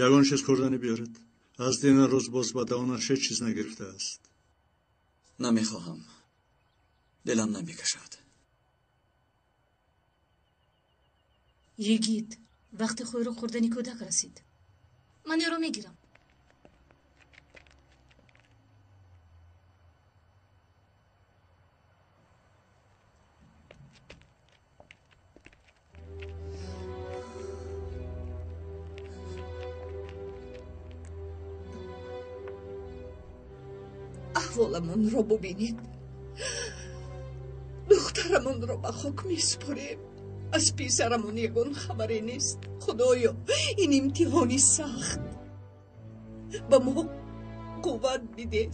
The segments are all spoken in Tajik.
Ягон чиз хӯрданӣ биёред. Аз дина рӯз боз ба даҳонаш ҳеҷ чиз нагирифтааст. Намехоҳам. Дилам намекашад. Йигит, вақти хӯрок хӯрдани кӯдак расид. Ман ӯро мегирам. Аҳволамонро бубинед. Духтарамонро ба хок месупорем. Аз писарамон ягон хабаре нест. Худоё, ин имтиҳони сахт ба мо қувват бидеҳ,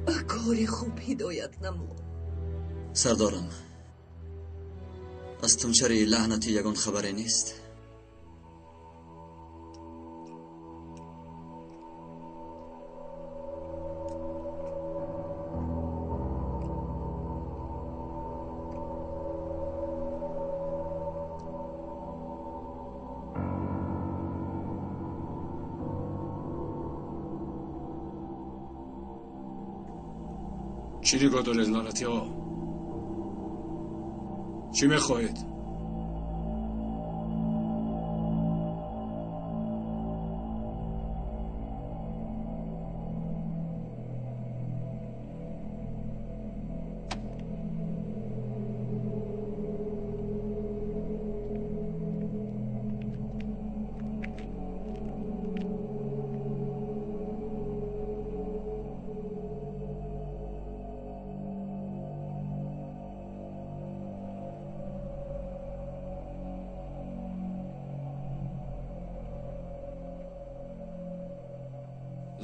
ба кори хуб ҳидоят намо. Сардорам, аз тунчари лаънатӣ ягон хабаре нест? Чӣ нигоҳ доред, лаънатиҳо? Чӣ мехоҳед?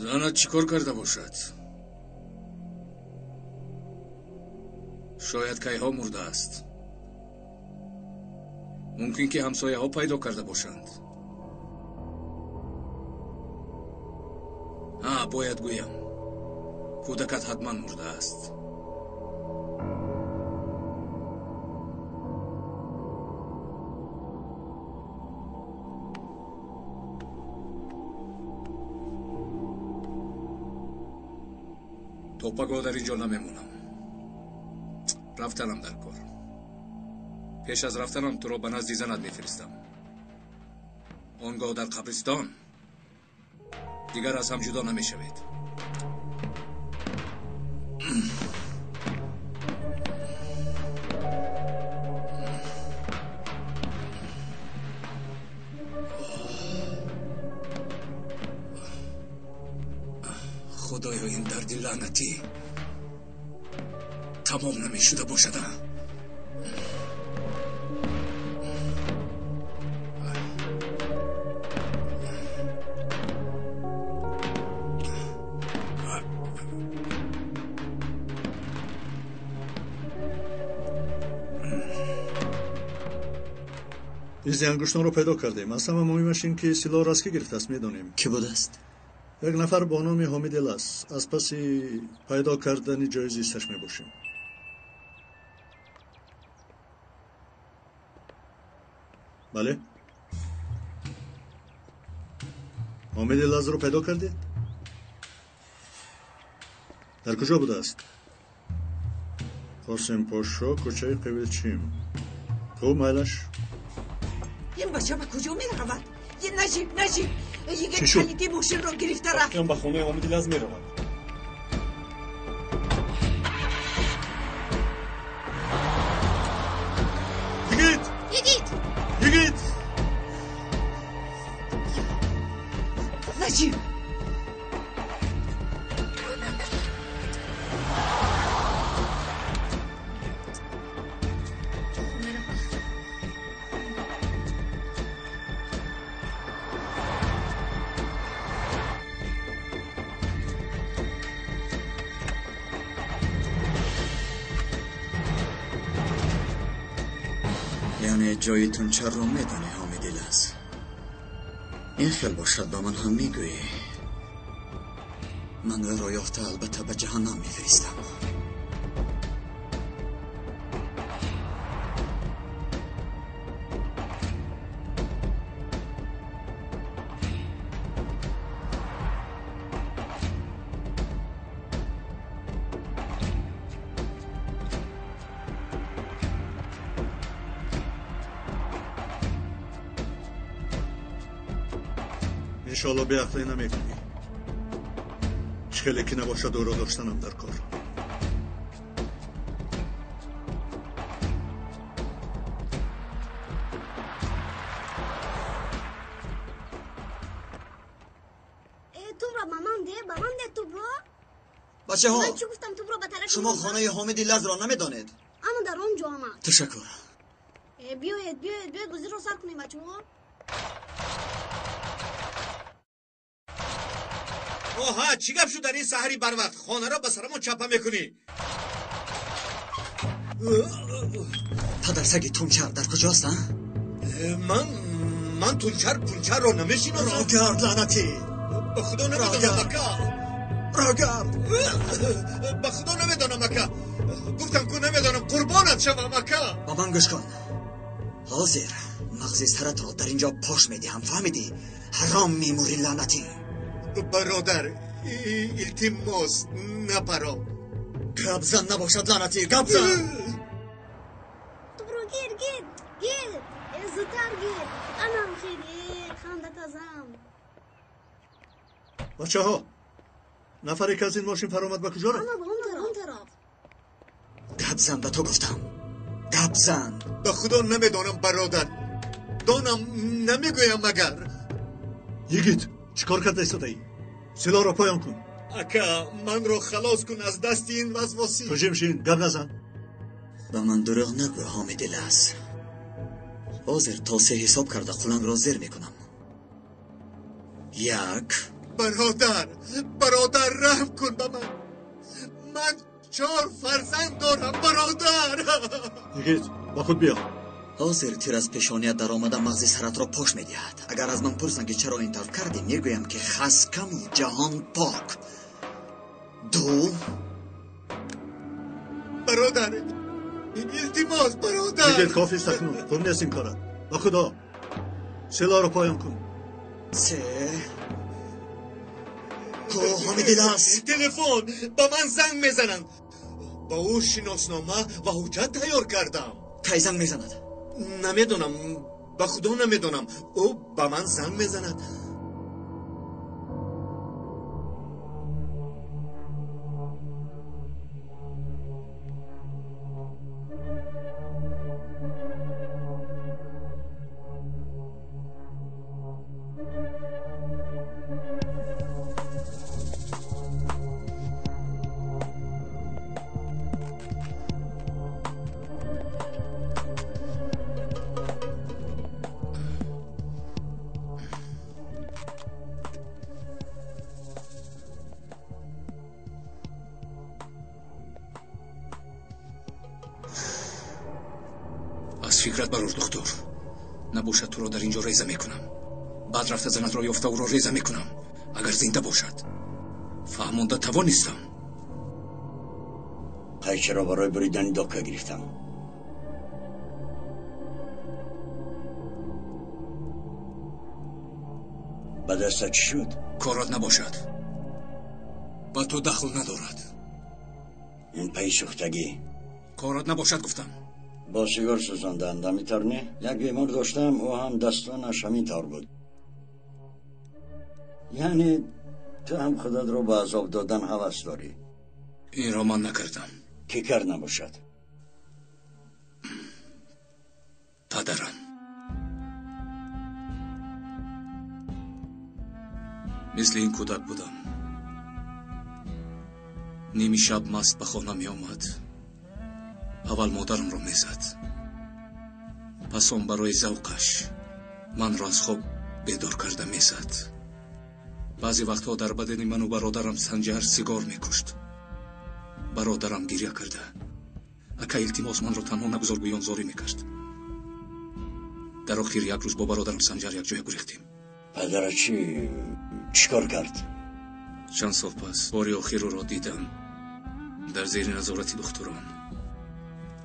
Занат чӣ кор карда бошад? Шояд кайҳо мурдааст. Мумкин ки ҳамсояҳо пайдо карда бошанд. Ҳа, бояд гӯям, кӯдакат ҳатман мурдааст. То пагоҳ дар ин ҷо намемонам. Рафтанам дар кор. Пеш аз рафтанам туро ба назди занат мефиристам. Он гоҳ дар қабристон дигар аз ҳам ҷудо намешавед. Худоё, ин дарди лаънатӣ тамом намешуда бошад. Изи ангуштонро пайдо кардем. Аз ҳама муҳимаш ин ки силоҳро аз кӣ гирифтааст медонем. Кӣ будааст? Як нафар бо номи Ҳомид Элас. Аз паси пайдо кардани ҷои зисташ мебошем. Бале, Ҳомид Элазро пайдо кардед? Дар куҷо будааст? Қосимпошо, кӯчаи Қивилчим. Хуб, майлаш. Ин бача ба куҷо меравад? Наҷиб, Наҷиб, йигит калиди мошинро гирифта рафт. Ба хонаи Ҳомиди Лаз меравад. Йигит! Йигит! Йигит! Наҷиб! Яъне ҷои тунчарро медонӣ, Ҳомиди Лаз. Ин хел бошад, ба ман ҳам мегӯӣ. Ман ӯро ёфта албатта ба ҷаҳаннам мефиристам. Иншоалло беақлӣ намекунӣ. Чӣ хеле ки набошад, ӯро доштанам дар кор. Бачаҳо, шумо хонаи Ҳомиди Лазро намедонед? Ана дар он ҷо омад. Ташаккур. Биёед, биёед, биёед, бозиро сар кунем, бачаҳо. Оҳа, чӣ гап шуд дар ин саҳари барвақт? Хонаро ба сарамон чапа мекунӣ. Падарсаги Тунчар дар куҷост, а? Ман Тунчар Пунчарро намешиносам. Рогард, лаънатӣ! Ба худо намедонам, ака. Рогард! Ба худо намедонам, ака. Гуфтам ку намедонам, қурбонат шавам, ака. Ба ман гӯш кун. Ҳозир мағзи саратро дар ин ҷо пош медиҳам, фаҳмидӣ? Ҳаром мемурӣ, лаънатӣ. Бародар, илтимос, напаро. Гап зан набошад, лаънатӣ, гап зан. Тупро гир, гир, гир, зудтар гир. Анам хел, хандатазам. Бачаҳо, нафаре ки аз ин мошин фаромад ба куҷо рафт? Ана ба он тараф. Гап зан, ба ту гуфтам. Гап зан. Ба худо намедонам, бародар. Донам, намегӯям магар. Йигит, чӣ кор карда истодаӣ? Силоҳро поён кун. Ака, манро халос кун аз дасти ин васвосӣ. Ту ҷим шин, гап назан. Ба ман дурӯғ нагӯ, Ҳомиди Лаз. Ҳозир то се ҳисоб карда қулангро зер мекунам. Як. Бародар, бародар, раҳм кун ба ман. Ман 4 фарзанд дорам, бародар. Йигит, ба худ биё. Ҳозир тир аз пешоният даромада мағзи саратро пош медиҳад. Агар аз ман пурсанд, ки чаро ин тавр кардӣ, мегӯям, ки хаскаму ҷаҳон пок. 2. Бародар, илтимос, бародар. Йигит, кофист акнун. Хуб нест ин корат. Ба худо, силоҳро поён кун. 3. Ку Ҳомиди Лаз. Телефон, ба ман занг мезананд. Ба ӯ шиноснома ва ҳуҷҷат тайёр кардам. Кай занг мезанад? Намедонам, ба худо намедонам. Ӯ ба ман занг мезанад. Аз фикрат барор, духтур. Набошад, туро дар ин ҷо реза мекунам. Баъд рафта занатро ёфта ӯро реза мекунам, агар зинда бошад. Фаҳмонда тавонистам. Қайчиро барои буридани дока гирифтам. Ба дастат чӣ шуд? Корат набошад. Ба ту дахл надорад. Ин пайи сӯхтагӣ. Корат набошад, гуфтам. Бо сигор сӯзонданд, ҳамин тавр не? Як бемор доштам, ӯ ҳам дастонаш ҳамин тавр буд. Яъне ту ҳам худатро ба азоб додан ҳавас дорӣ? Инро ман накардам. Кӣ кард набошад? Падарам. Мисли ин кӯдак будам. Ними шаб маст ба хона меомад. Аввал модарамро мезад. Пас он барои завқаш манро аз хоб бедор карда мезад. Баъзе вақтҳо дар бадани ману бародарам Санҷар сигор мекушт. Бародарам гиря карда, ака, илтимос, манро танҳо нагузор, гӯён зорӣ мекард. Дар охир як рӯз бо бародарам Санҷар якҷоя гурехтем. Падарат чӣ кор кард? Чанд сол пас бори охир ӯро дидам дар зери назорати духтурон.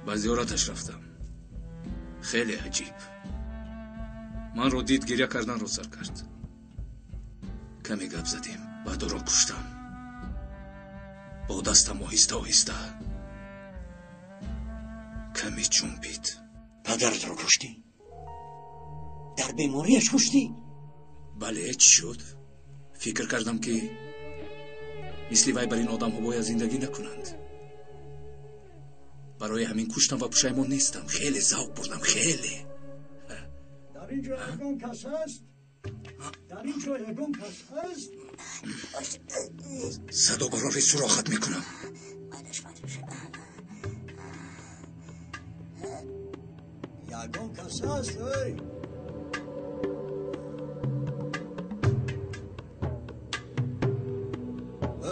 Ба зиёраташ рафтам. Хеле аҷиб. Манро дид, гиря карданро сар кард. Каме гап задем, баъд ӯро куштам. Бо дастам оҳиста оҳиста каме ҷунбид. Падаратро куштӣ? Дар бемориаш куштӣ? Бале, чӣ шуд? Фикр кардам, ки мисли вай бар ин одамҳо бояд зиндагӣ накунанд. Барои ҳамин куштам ва пушаймон нестам. Хеле завқ бурдам, хеле. Дар ин ҷо ягон кас ҳаст? Дар ин ҷо ягон кас ҳаст? Садо барори сурохат мекунам. Ягон кас ҳаст, эй?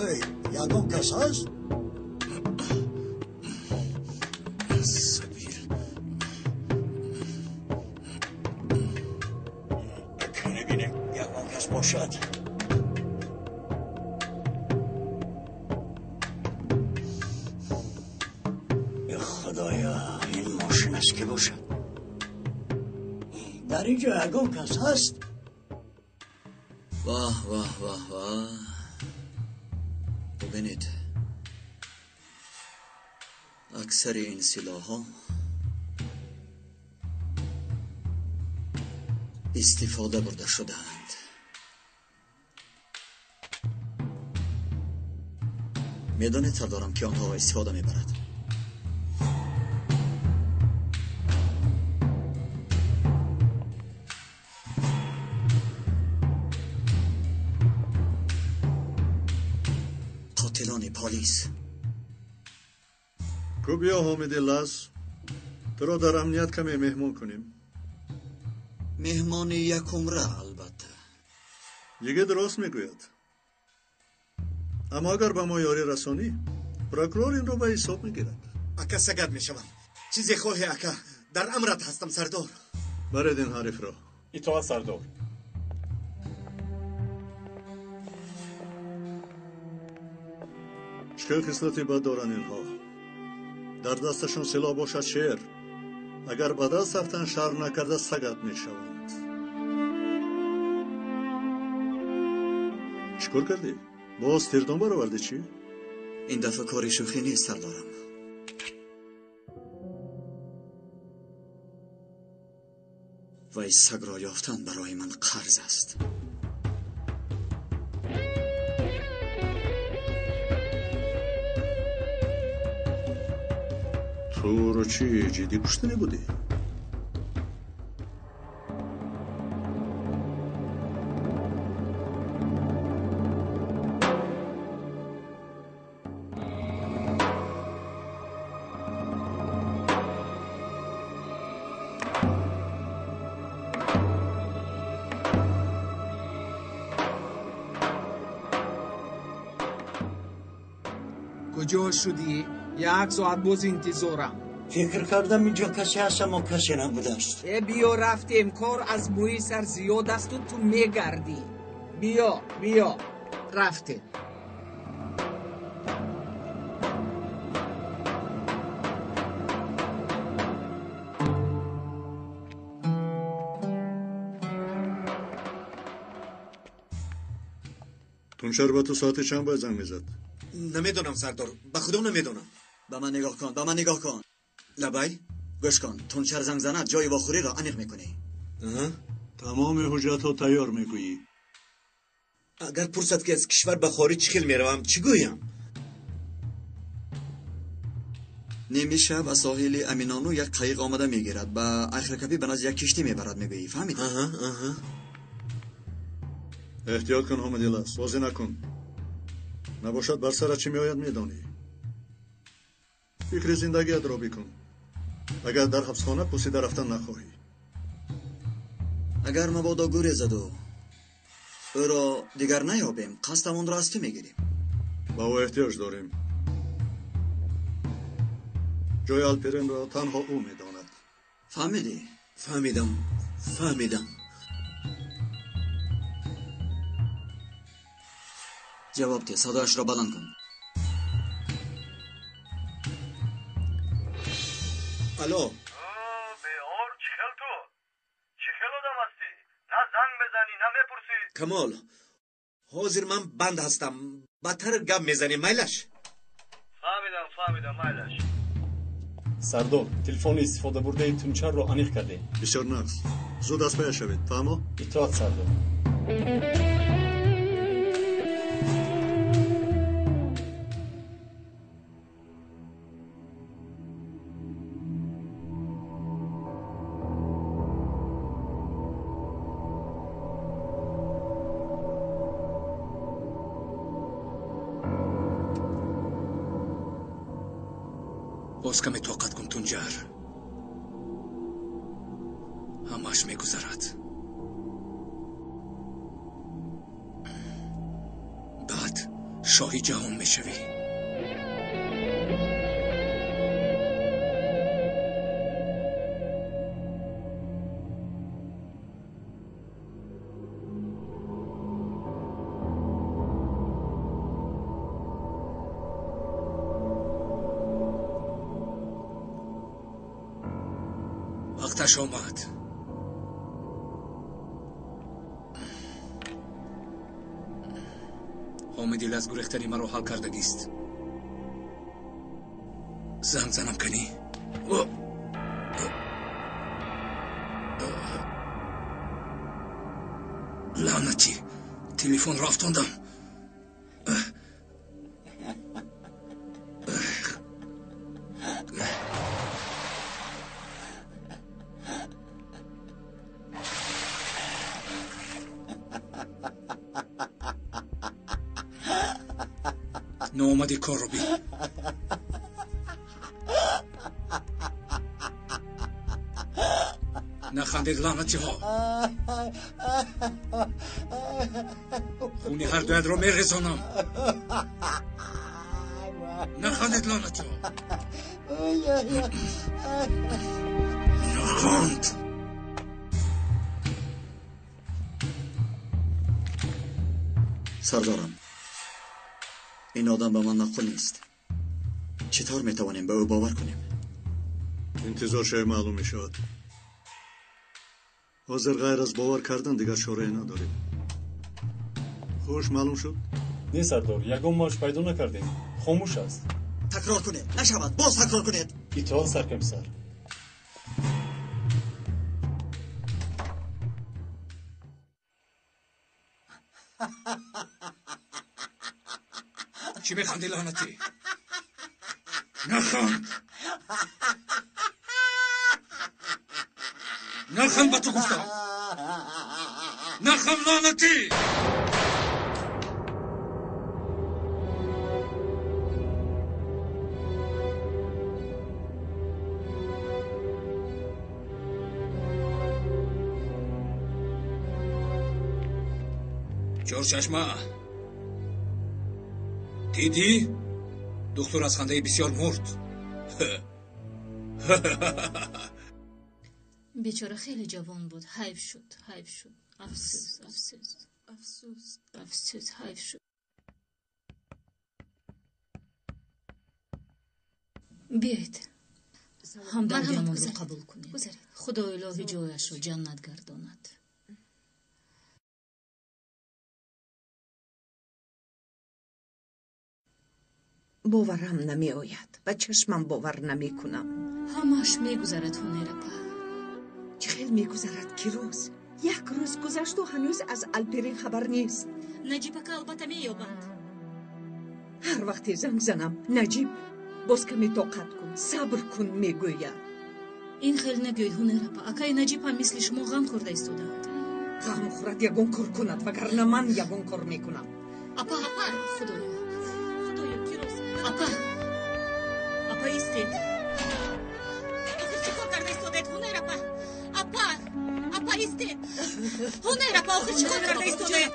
Эй, ягон кас ҳаст? Сабир. Бибинем, ягон кас бошад. Худоё, ин мошин аз ки бошад? Дар ин ҷо ягон кас ҳаст? Ваҳ, ваҳ, ваҳ, ваҳ. Бубинед, аксари ин силоҳҳо истифода бурда шудаанд. Медонед, сардорам, ки онҳоро истифода мебарад? Қотилони полис. Ку биё, Ҳомиди Лаз, туро дар амният каме меҳмон кунем. Меҳмони якумра, албатта. Йигит рост мегӯяд. Аммо агар ба мо ёрӣ расонӣ, прокурор инро ба ҳисоб мегирад. Ака, сагат мешавам. Чизе хоҳӣ, ака, дар амрат ҳастам, сардор. Баред ин ҳарифро. Итоат, сардор. Чӣ хел хислати бад доранд инҳо. Дар дасташон силоҳ бошад шер, агар ба даст афтанд, шарм накарда сагат мешаванд. Чӣ кор кардӣ? Боз тирдон баровардӣ чӣ? Ин дафъа кори шӯхӣ нест, сардорам. Вай сагро ёфтан барои ман қарз аст. Ту ӯро чӣ, ҷиддӣ куштанӣ будӣ? Куҷо шудӣ? Як соат боз интизорам. Фикр кардам, инҷо касе ҳаст, аммо касе набудааст. Э, биё, рафтем. Кор аз мӯи сар зиёд асту ту мегардӣ. Биё, биё, рафтем. Тунчар ба ту соати чанд бояд занг мезад? Намедонам, сардор, ба худо намедонам. Ба ман нигоҳ кун, ба ман нигоҳ кун. Лабай, гӯш кун. Тунчар занг занад, ҷои вохӯриро аниқ мекунӣ. Тамоми ҳуҷҷатҳо тайёр мегӯӣ. Агар пурсад, ки аз кишвар ба хориҷ чӣ хел меравам, чӣ гӯям? Ними шаб аз соҳили Аминону як қайиқ омада мегирад, ба Айхракапӣ ба назди як киштӣ мебарад, мегӯӣ. Фаҳмидӣ? Эҳтиёт кун, Ҳомидилас, бозӣ накун. Набошад, бар сарат чӣ меояд, медонӣ. Фикри зиндагиятро бикун, агар дар ҳабсхона пусида рафтан нахоҳӣ. Агар мабодо гурезаду ӯро дигар наёбем, қасдамонро аз ту мегирем. Ба ӯ эҳтиёҷ дорем. Ҷои Алперенро танҳо ӯ медонад. Фаҳмидӣ? Фаҳмидам, фаҳмидам. Ҷавоб деҳ, садояшро баланд кун. Алло. Беор, чӣ хел ту? Чӣ хел одам ҳастӣ? На занг мезанӣ, на мепурсӣ. Камол, ҳозир ман банд ҳастам. Бадтар гап мезанем, майлаш? Фаҳмидам, фаҳмидам, майлаш. Сардор, телефони истифодабурдаи Тунчарро аниқ кардем. Бисёр нағз. Зуд аз пая шавед, фаҳмо? Итоат, сардор. Боз каме тоқат кун, Тунҷар. Ҳамааш мегузарад. Баъд шоҳи ҷаҳон мешавӣ. Вақташ омад. Ҳомидил аз гурехтани маро ҳал кардагист. Занг занам канӣ? Лаънатӣ, телефонро афтондам. Ноомади корро бин. Нахандед, лаънатиҳо. Хуни ҳар дуятро мерезонам. Нахандед, лаънатиҳо. Наханд. Сардорам, ин одам ба ман маъқул нест. Чӣ тавр метавонем ба ӯ бовар кунем? Интизор шавӣ, маълум мешавад. Ҳозир ғайр аз бовар кардан дигар чорае надорем. Хуш, маълум шуд? Не, сардор, ягон мавҷ пайдо накардем. Хомӯш аст. Такрор кунед. Нашавад, боз такрор кунед. Итоат, саркомиссар. Чӣ механдӣ, лаънатӣ? Наханд! Наханд, ба ту гуфтам! Наханд, лаънатӣ! Чорчашма, дидӣ? Духтур аз хандаи бисёр мурд. Бечора хеле ҷавон буд. Ҳайф шуд, ҳайф шуд. Афсӯс, афсӯс, афсӯс, афсӯс, ҳайф шуд. Биёед, ҳамдардиамонро қабул кунед. Худои илоҳӣ ҷояшро ҷаннат гардонад. Боварам намеояд, ба чашмам бовар намекунам. Ҳамааш мегузарад, Ҳунерапа. Чӣ хел мегузарад, ки рӯз? Як рӯз гузашту ҳанӯз аз Алперин хабар нест. Наҷибака албатта меёбанд. Ҳар вақте занг занам, Наҷиб боз каме тоқат кун, сабр кун мегӯяд. Ин хел нагӯед, Ҳунерапа. Акаи Наҷиб ҳам мисли шумо ғам хӯрда истодаанд. Ғам хӯрад, ягон кор кунад, вагарна ман ягон кор мекунам. Апа, апа, худоё, худоё, кироз. Апа, апа, истед. Охир чӣ кор карда истодаед, Ҳунерапа? Апа, апа, истед. Ҳунерапа, охир чӣ кор карда истодаед?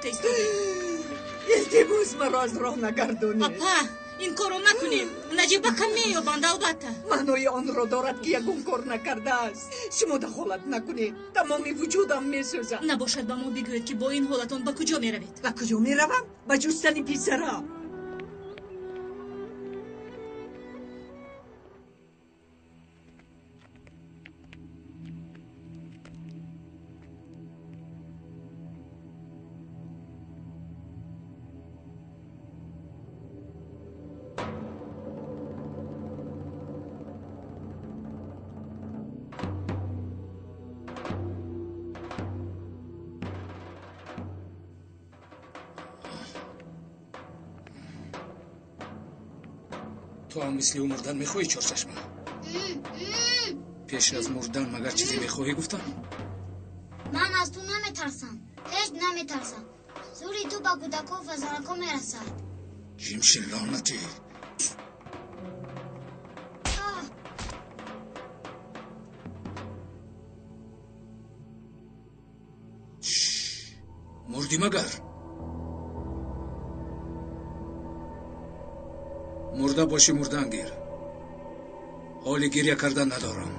Илтимос, маро аз роҳ нагардонед. Апа, ин корро накунед. Наҷибака меёбанд, албатта. Маънои онро дорад, ки ягон кор накардааст. Шумо дахолат накунед. Тамоми вуҷудам месӯзад. Набошад, ба мо бигӯед, ки бо ин ҳолатон ба куҷо меравед? Ба куҷо меравам? Ба ҷустани писарам. Ту ҳам мисли ӯ мурдан мехоҳӣ, Чорчашма? Пеш аз мурдан магар чизе мехоҳӣ гуфтан? Ман аз ту наметарсам, ҳеҷ наметарсам. Зӯри ту ба кӯдако ва занако мерасад. Ҷимшин, лаънатӣ! Мурдӣ магар? Мурда бошӣ, мурдан гир. Ҳоли гирья кардан надорам.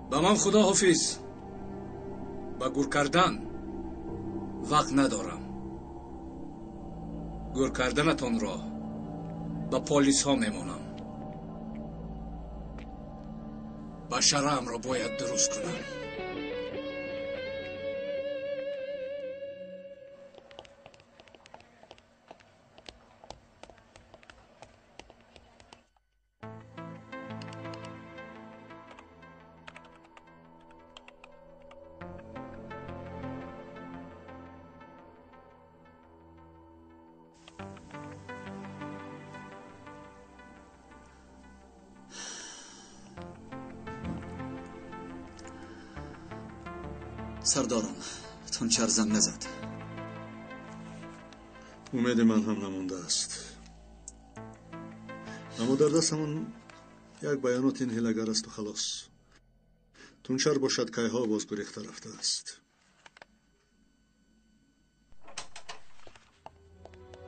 Ба ман худо ҳофиз. Ба гур кардан вақт надорам. Гур карданатонро ба полисҳо мемонам. Башараамро бояд дуруст кунам. Сардорам, Тунчар занг назад. Умеди ман ҳам намондааст. Аммо дар дастамон як баёноти ин ҳилагар асту халос. Тунчар бошад, кайҳо боз гурехта рафтааст.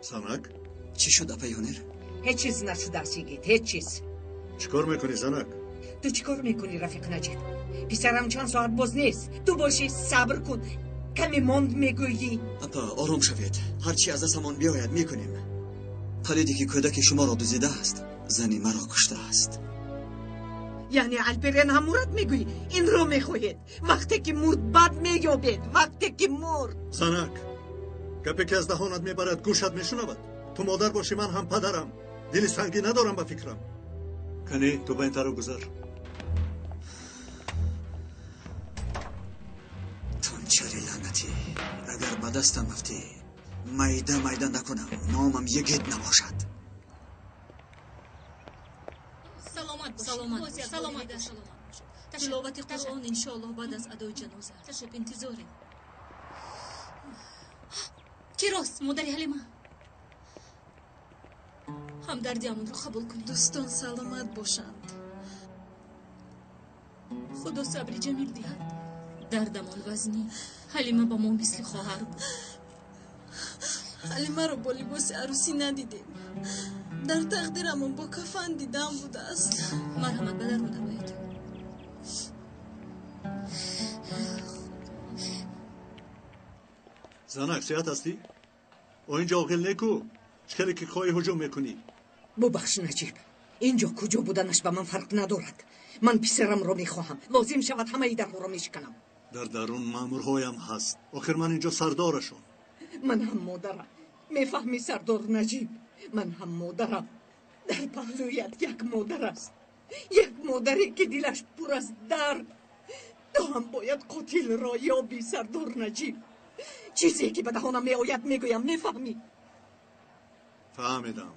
Занак? Чӣ шуд, апаи Ҳунер? Ҳеҷ чиз нашудааст, йигит, ҳеҷ чиз. Чӣ кор мекунӣ, занак? Ту чӣ кор мекунӣ, рафиқ Наҷиб? Писарам чанд соат боз нест. Ту бошӣ, сабр кун. Каме монд мегӯӣ. Апа, ором шавед. Ҳар чи аз дастамон биёяд мекунем. Палиде ки кӯдаки шуморо дуздидааст, зани маро куштааст. Яъне Алперен ҳам мурад мегӯӣ? Инро мехоҳед? Вақте ки мурд бад меёбед. Вақте ки мурд. Занак, гапе ки аз даҳонат мебарад, гӯшат мешунавад. Ту модар бошӣ, ман ҳам падарам. Дили сангӣ надорам ба фикрам. Кани, ту ба ин тараф гузар. Тунчари лаънатӣ, агар ба дастам афтӣ, майда майда накунам, номам йигит набошад. Саломат бошед. Саломат бошед. Саломат бошед. Тиловати Қуръон иншоаллоҳ баъд аз адои ҷаноза. Интизорем. Ки рост, модари Ҳалима? Ҳамдардиамонро қабул кунед. Дӯстон саломат бошанд. Худо сабри ҷамил диҳад. Дардамон вазнин. Ҳалима ба мо мисли хоҳар буд. Ҳалимаро бо либоси арӯсӣ надидем. Дар тақдирамон бо кафан дидан будааст. Марҳамат, ба дарун дароед. Занак, сеҳат ҳастӣ? О, инҷо оғил неку? Чӣ хеле ки хоҳӣ ҳуҷум мекунӣ. Бубахш, Наҷиб. Инҷо куҷо буданаш ба ман фарқ надорад. Ман писарамро мехоҳам. Лозим шавад ҳамаи дарҳоро мешиканам. Дар дарун маъмурҳоям ҳаст. Охир ман инҷо сардорашон. Ман ҳам модарам. Мефаҳмӣ, сардор Наҷиб? Ман ҳам модарам. Дар паҳлӯят як модар аст. Як модаре ки дилаш пур аз дард. Ту ҳам бояд қотилро ёбӣ, сардор Наҷиб. Чизе ки ба даҳонам меояд мегӯям, мефаҳмӣ? Фаҳмидам.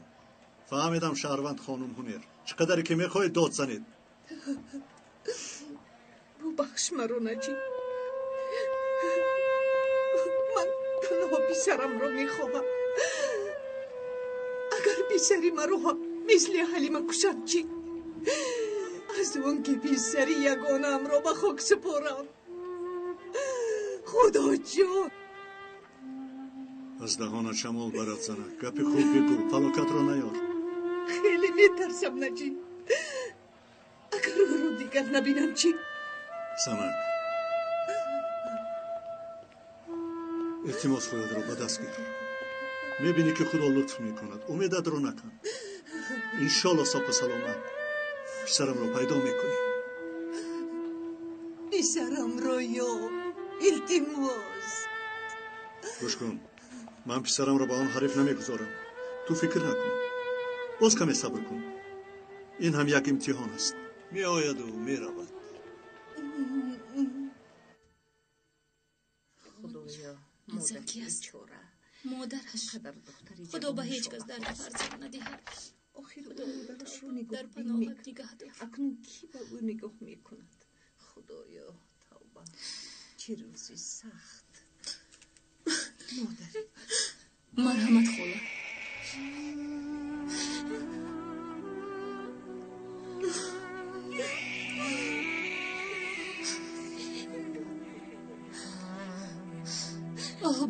Фаҳмидам, шаҳрванд хонум Ҳунер. Чӣ қадаре ки мехоҳед дод занед. Бубахш маро, Наҷиб. Ман танҳо писарамро мехоҳам. Агар писари маро ҳам мисли Ҳалима кушад чӣ? Аз он ки писари ягонаамро ба хок супорам. Худоҷон! Аз даҳонат шамол барад, занак. Гапи хуб бигӯ, фалокатро наёр. Хеле метарсам, Наҷиб. Агар ӯро дигар набинам чӣ? Занак, илтимос, худатро ба даст гир. Мебинӣ ки худо лутф мекунад. Умедатро накун. Иншолло соқу саломат писарамро пайдо мекунӣ. Писарамро ёб, илтимос. Гӯш кун, ман писарамро ба он ҳариф намегузорам. Ту фикр накун. Боз каме сабр кун. Ин ҳам як имтиҳон аст. Меояду меравад. Худоё, Ин зан модари ки аст? бечора. Модараш. Қадар духтари Худо ба ҷавон ҳеҷ кас дарди шоҳ аст. фарзанд надиҳад. Охир Худо ӯ модарашро дар нигоҳ паноҳат мекард. нигаҳ дор. Акнун кӣ ба ӯ нигоҳ мекунад? Худоё, тавба. Чӣ рӯзи сахт. Модари Марҳамат, хола.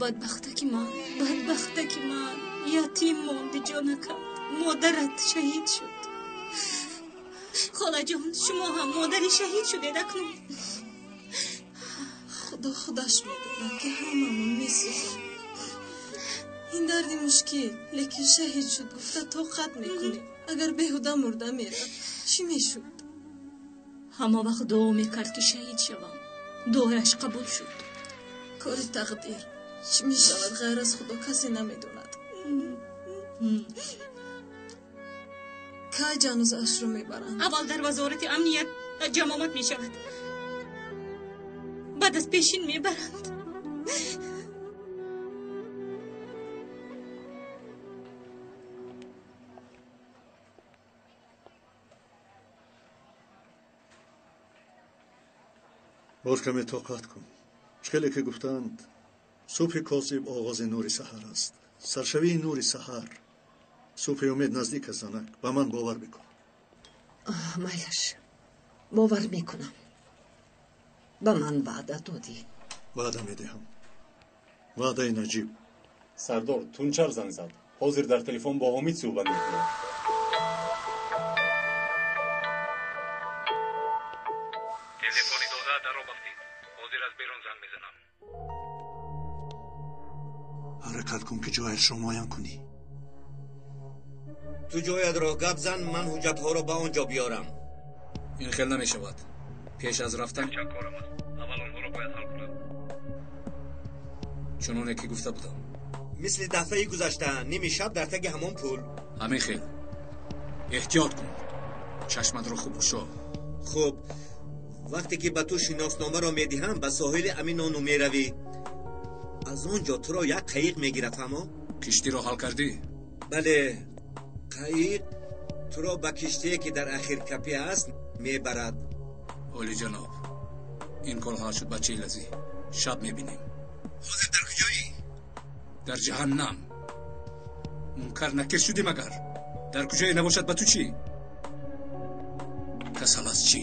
Бадбахтаки ман, бадбахтаки ман, ятим монди ҷонакам, модарат шаҳид шуд. Холаҷон, шумо ҳам модари шаҳид шудед акнун. Худо худаш медонад, ки ҳамамон месӯзем. Ин дарди мушкил, лекин шаҳид шуд гуфта тоқат мекунем. Агар беҳуда мурда мерафт, чӣ мешуд? Ҳама вақт дуо мекард, ки шаҳид шавам. Дуояш қабул шуд. Кори тақдир чӣ мешавад, ғайр аз Худо касе намедонад. Кай ҷанозаашро мебаранд? Аввал дар вазорати амният ҷамъомад мешавад, баъд аз пешин мебаранд. Боз каме тоқат кун. Хеле ки гуфтанд, субҳи козиб оғози нури саҳар аст. Саршавии нури саҳар. Субҳи умед наздик аст, занак. Ба ман бовар бикун. Майлаш, бовар мекунам. Ба ман ваъда додӣ. Ваъда медиҳам. Ваъдаи Наҷиб. Сардор, Тунчар занг зад. Ҳозир дар телефон бо Ҳомид суҳбат мекунад. Телефони дода дар об афтид. Ҳозир аз берун занг мезанам. Ҳаракат кун, ки ҷояшро муайян кунӣ. Ту ҷоятро гап зан, ман ҳуҷҷатҳоро ба он ҷо биёрам. Ин хел намешавад. Пеш аз рафтан чанд корам аст. Аввал онҳоро бояд ҳал кунам. Чуноне ки гуфта будам. Мисли дафъаи гузашта, ними шаб дар таги ҳамон пул. Ҳамин хел. Эҳтиёт кун. Чашматро хуб кушо. Хуб, вақте ки ба ту шиносномаро медиҳам, ба соҳили Аминону меравӣ. Аз он ҷо туро як қаиқ мегирад, фаҳмо? Киштиро ҳал кардӣ? Бале, қаиқ туро ба киштие, ки дар Ахиркапӣ аст, мебарад. Олиҷаноб, ин кор ҳал шуд, бачаи лазӣ. Шаб мебинем. Ҳозир дар куҷоӣ? Дар ҷаҳаннам. Мункар накир шудӣ магар? Дар куҷое набошад, ба ту чӣ? Касал аз чӣ?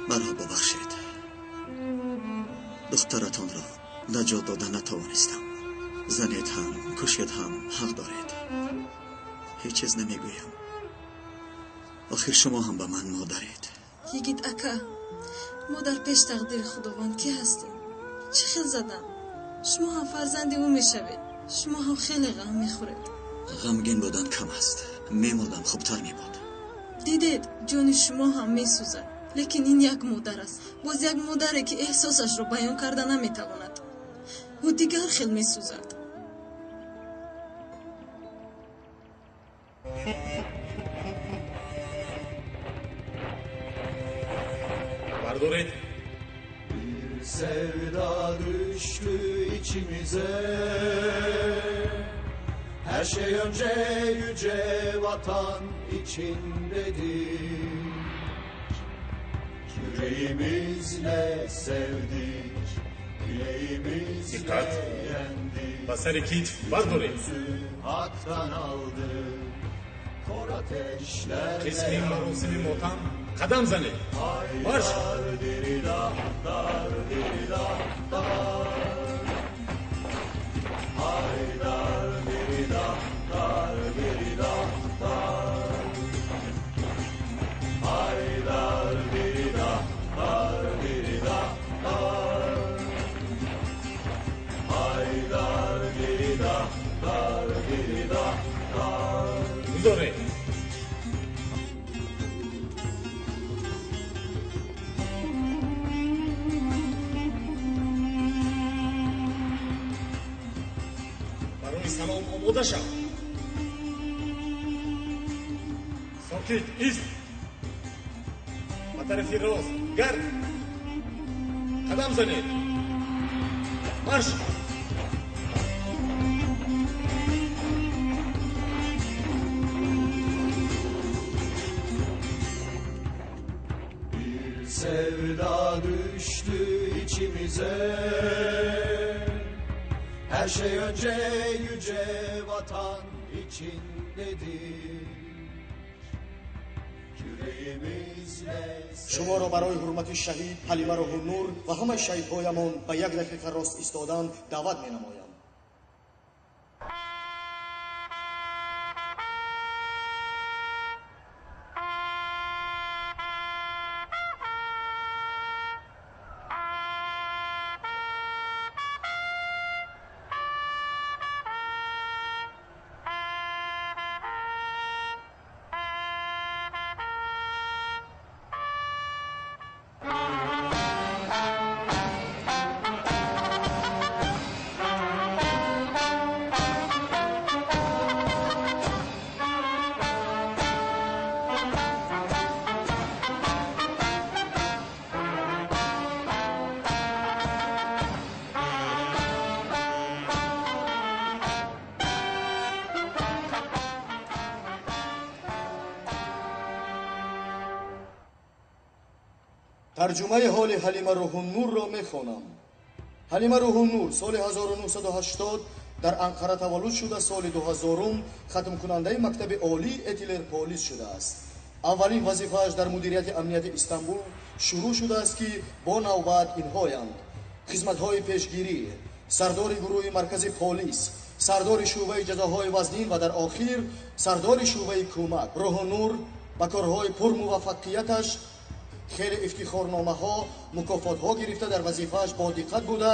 Маро бубахшед. Духтаратонро наҷот дода натавонистам. Занед ҳам, кушед ҳам ҳақ доред. Ҳеҷ чиз намегӯям. Охир шумо ҳам ба ман модаред. Йигит ака, мо дар пеш тақдири Худованд кӣ ҳастем? Чӣ хел задан? Шумо ҳам фарзанди ӯ мешавед. Шумо ҳам хеле ғам мехӯред. Ғамгин будан кам аст. Мемурдам хубтар мебуд. Дидед, ҷони шумо ҳам месӯзад. Лекин ин як модар аст. Боз як модаре, ки эҳсосашро баён карда наметавонад. Ӯ дигар хел месӯзад. Бардоред. Bir sevda düştü içimize. Her şey önce yüce vatan için dedik. Yüreğimizle sevdik, bileğimizle Dikkat. yendik. Ба сари китф бардоред. Hak'tan aldık, kor ateşlerde Қисми маросими мотам қадам занед. Марш! Haydar diridah, dar diridah, dar. Haydar diridah, dar diridah, dar. Haydar diridah, dar diridah, dar. Haydar. Бигузоред. Барои салом омода шав. Сокит, ист. Ба тарафи рост гард. Қадам занед. Марш! Sevda düştü içimize. Her şey önce yüce vatan için dedik. Yüreğimizle шуморо барои ҳурмати шаҳид Ҳалима Рӯҳуннур ва ҳамаи шаҳидҳоямон ба як дақиқа рост истодан даъват менамоям. Тарҷумаи ҳоли Ҳалима Рӯҳуннурро мехонам. Ҳалима Рӯҳуннур соли 1980 дар Анқара таваллуд шуда, соли 2000 хатмкунандаи мактаби олии Этилер полис шудааст. Аввалин вазифааш дар мудирияти амнияти Истанбул шурӯъ шудааст, ки бо навбат инҳоянд: хизматҳои пешгирӣ, сардори гурӯҳи маркази полис, сардори шӯъбаи ҷазоҳои вазнин ва дар охир сардори шӯъбаи кӯмак. Рӯҳуннур ба корҳои пурмуваффақияташ хеле ифтихорномаҳо, мукофотҳо гирифта, дар вазифааш бодиққат буда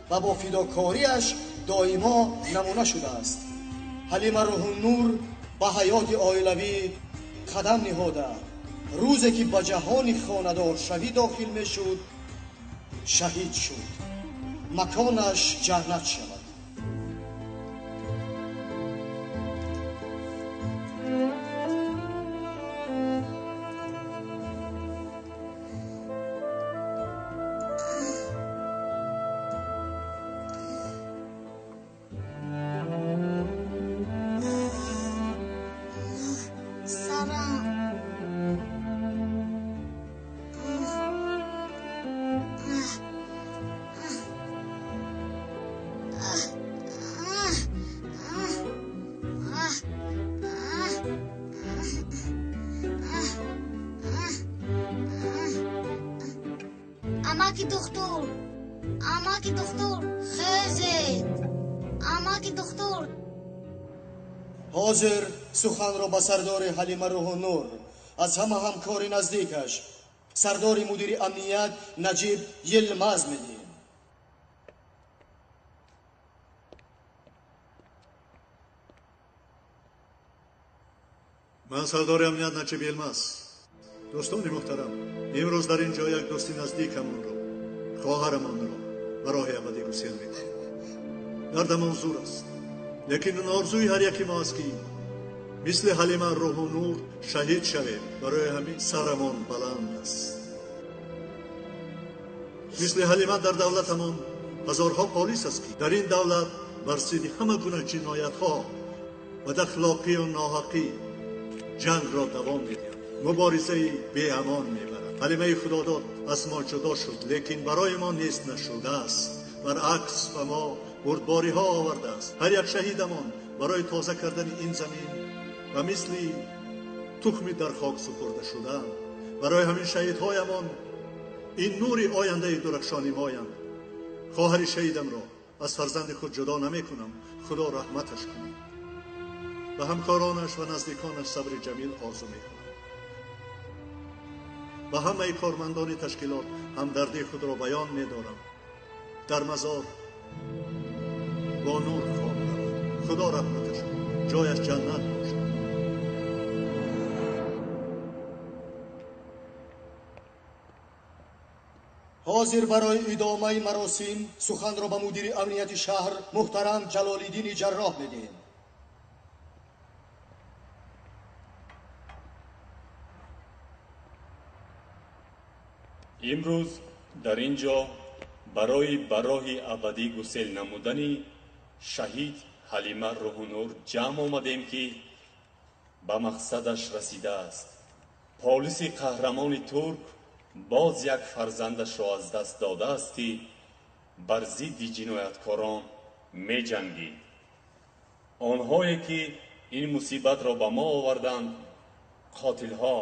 ва бо фидокориаш доимо намуна шудааст. Ҳалима Рӯҳуннур ба ҳаёти оилавӣ қадам ниҳода, рӯзе ки ба ҷаҳони хонадоршавӣ дохил мешуд, шаҳид шуд. Маконаш ҷаннат шавад. Амаки духтур, амаки духтур, хезед, амаки духтур. Ҳозир суханро ба сардори Ҳалима Рӯҳуннур аз ҳама ҳамкори наздикаш, сардори мудири амният Наҷиб Йилмаз медиҳем. Ман сардори амният Наҷиб Йилмаз. Дӯстони муҳтарам, имрӯз дар ин ҷо як дӯсти наздикамонро, хоҳарамонро ба роҳи абадӣ гусел мекунем. Дардамон зур аст, лекин орзуи ҳар яки мо аст, ки мисли Ҳалима Рӯҳуннур шаҳид шавем. Барои ҳамин сарамон баланд аст. Мисли Ҳалима дар давлатамон ҳазорҳо полис аст, ки дар ин давлат бар зидди ҳама гуна ҷиноятҳо, бадахлоқию ноҳақӣ ҷангро давом медиҳанд, муборизаи беамон мебарад. Ҳалимаи Худодод аз мо ҷудо шуд, лекин барои мо нест нашудааст. Баръакс, ба мо бурдбориҳо овардааст. Ҳар як шаҳидамон барои тоза кардани ин замин ва мисли тухми дар хок супурда шудаанд. Барои ҳамин шаҳидҳоямон ин нури ояндаи дурахшони моянд. Хоҳари шаҳидамро аз фарзанди худ ҷудо намекунам. Худо раҳматаш кунад. Ба ҳамкоронаш ва наздиконаш сабри ҷамил орзу мекунам. Ба ҳамаи кормандони ташкилот ҳамдардии худро баён медорам. Дар мазор бо нур хоб равад. Худо раҳматаш кунад, ҷояш ҷаннат бошад. Ҳозир барои идомаи маросим суханро ба мудири амнияти шаҳр муҳтарам Ҷалолиддини Ҷарроҳ медиҳем. Имрӯз дар ин ҷо барои ба роҳи абадӣ гусел намудани шаҳид Ҳалима Рӯҳунур ҷамъ омадем, ки ба мақсадаш расидааст. Полиси қаҳрамони турк боз як фарзандашро аз даст додааст, ки бар зидди ҷинояткорон меҷангид. Онҳое ки ин мусибатро ба мо оварданд, қотилҳо,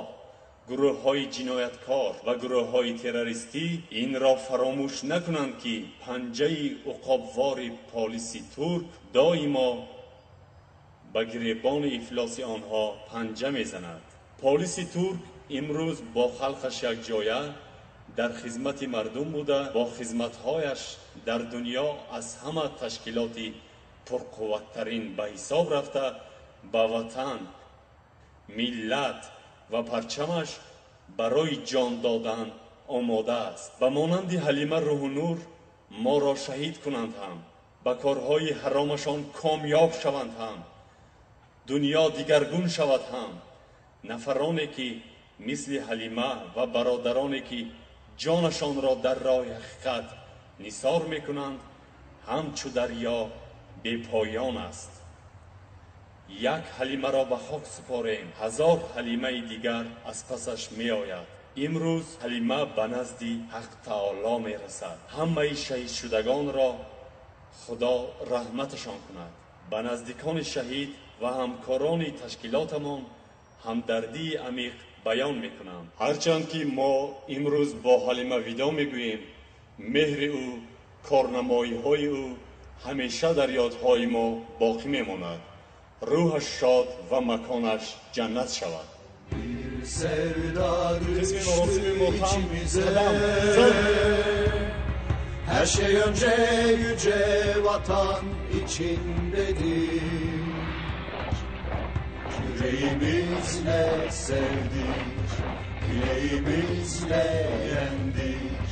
гурӯҳҳои ҷинояткор ва гурӯҳҳои террористӣ, инро фаромӯш накунанд, ки панҷаи уқобвори полиси турк доимо ба гиребони ифлоси онҳо панҷа мезанад. Полиси турк имрӯз бо халқаш якҷоя дар хизмати мардум буда, бо хизматҳояш дар дунё аз ҳама ташкилоти пурқувваттарин ба ҳисоб рафта, ба ватан, миллат ва парчамаш барои ҷон додан омода аст. Ба монанди Ҳалима Рӯҳунур моро шаҳид кунанд ҳам, ба корҳои ҳаромашон комёб шаванд ҳам, дунё дигаргун шавад ҳам, нафароне ки мисли Ҳалима ва бародароне ки ҷонашонро дар роҳи ҳақиқат нисор мекунанд, ҳамчу дарё бепоён аст. Як Ҳалимаро ба хок супорем, ҳазор Ҳалимаи дигар аз пасаш меояд. Имрӯз Ҳалима ба назди Ҳақ Таоло мерасад. Ҳамаи шаҳидшудагонро Худо раҳматашон кунад. Ба наздикони шаҳид ва ҳамкорони ташкилотамон ҳамдардии амиқ баён мекунам. Ҳарчанд ки мо имрӯз бо Ҳалима видо мегӯем, меҳри ӯ, корнамоиҳои ӯ ҳамеша дар ёдҳои мо боқӣ мемонад. Рӯҳаш шод ва маконаш ҷаннат шавад. Sevda Қисми маросими düştü мотам içimize. қадам зад. Her şey önce yüce vatan için dedik. Yüreğimizle sevdik, bileğimizle yendik.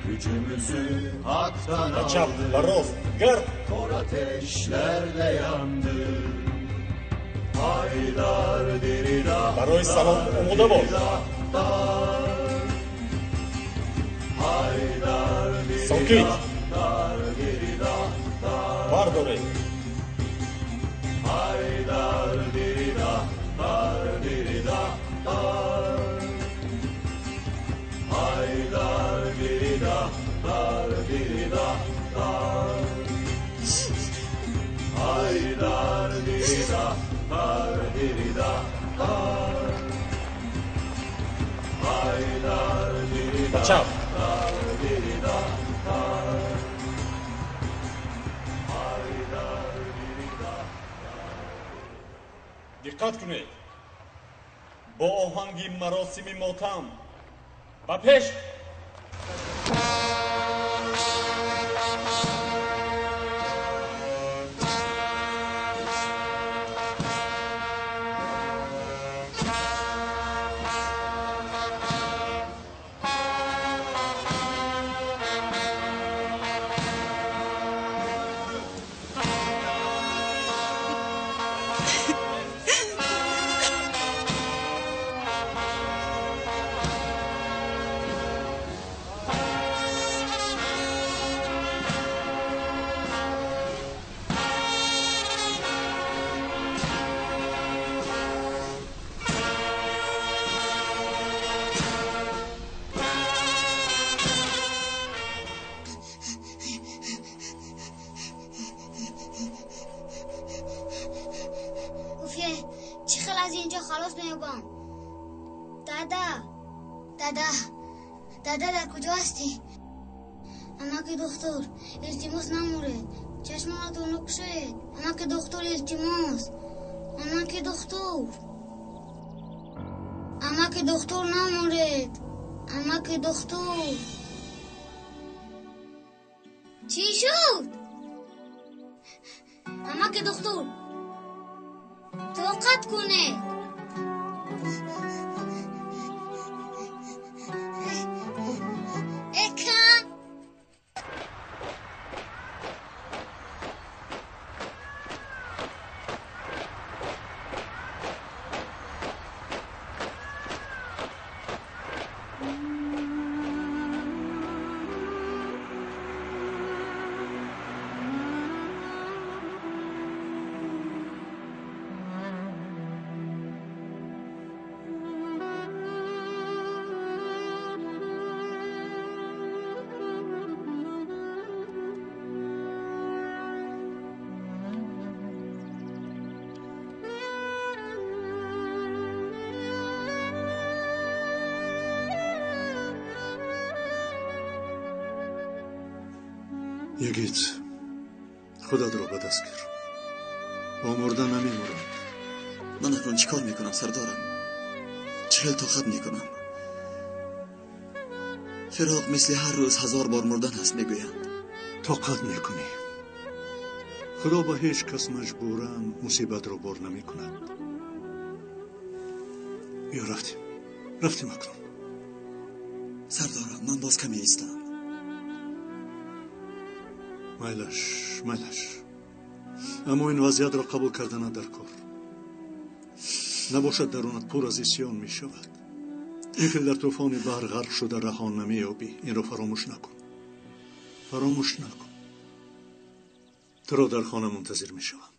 Gücümüzü haktan Ба чап, ба aldık. рост, гард! Kor ateşlerde yandık. Haydar dirida, Барои салом омода бош. Haydar Сокит! dar dirida, Бардоред! Haydar dirida, dar dirida, dar. Haydar dirida, dar dirida, dar. Haydar dirida, dar dirida, dar. Haydar dirida, Ба чап! dar dirida, dar. Haydar dirida. Диққат кунед, бо оҳанги маросими мотам ба пеш! Уфе, чӣ хел аз инҷо халос меёбам? Дада, дада, дада, дар куҷо ҳастӣ? Амаки духтур, илтимос, намуред. Чашмонатонро кушоед. Амаки духтур, илтимос. Амаки духтур. Амаки духтур, намуред. Амаки духтур. Чӣ шуд? Амаки духтур. Тоқат кунед. Э, кай! Йигит, худатро ба даст гир. Бо мурда намемуранд. Ман акнун чӣ кор мекунам, сардорам? Чӣ хел тоқат мекунам? Фироқ мисли ҳар рӯз 1000 бор мурдан аст, мегӯянд. Тоқат мекунӣ. Худо ба ҳеҷ кас маҷбуран мусибатро бор намекунад. Биё рафтем. Рафтем акнун. Сардорам, ман боз каме истам. Майлаш, майлаш. Аммо ин вазъиятро қабул карданат дар кор. Набошад дарунат пур аз исьён мешавад. Ин хел дар тӯфони баҳр ғарқ шуда раҳо намеёбӣ. Инро фаромӯш накун. Фаромӯш накун. Туро дар хона мунтазир мешавам.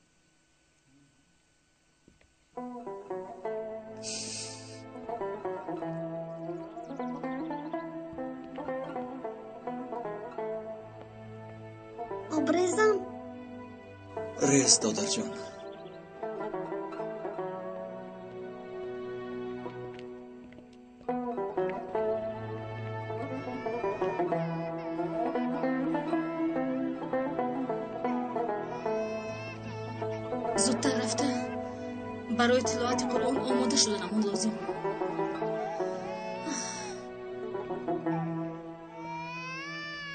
Обрезам? Рез, додарҷон. Зудтар рафта барои тиловати Қуръон омода шуданамон лозим.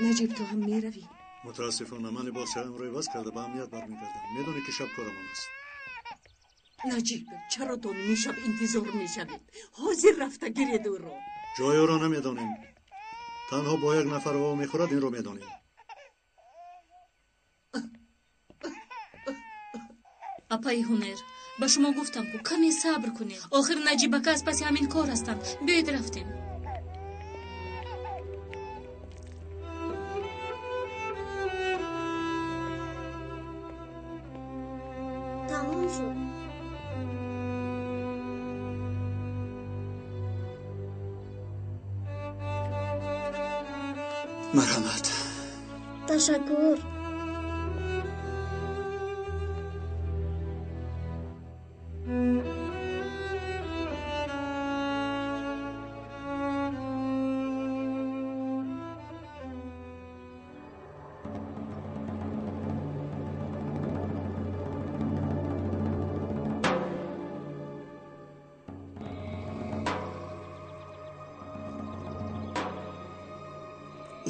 Наҷиб, ту ҳам меравӣ? Мутаассифона, ман либосҳоямро иваз карда ба амният бармегардам. Медонӣ ки шаб корамон аст. Наҷиб, чаро то ними шаб интизор мешавед? Ҳозир рафта гиред ӯро. Ҷои ӯро намедонем. Танҳо бо як нафар во мехӯрад, инро медонем. Апаи Ҳунер, ба шумо гуфтам, ку каме сабр кунед. Охир Наҷибака аз паси ҳамин кор ҳастанд. Биёед рафтем. Тамом шуд. Марҳамат. Ташаккур.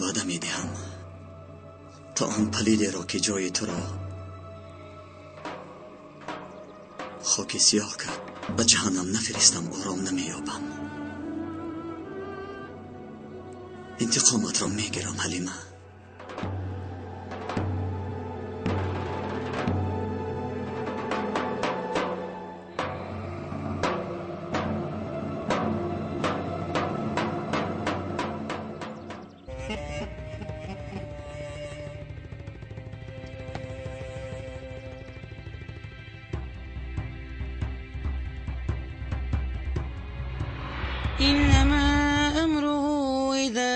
Ваъда медиҳам то он палидеро ки ҷои туро хоки сиёҳ кард ба ҷаҳаннам нафиристам, ором намеёбам. Интиқоматро мегирам, Ҳалима. إنما أمره إذا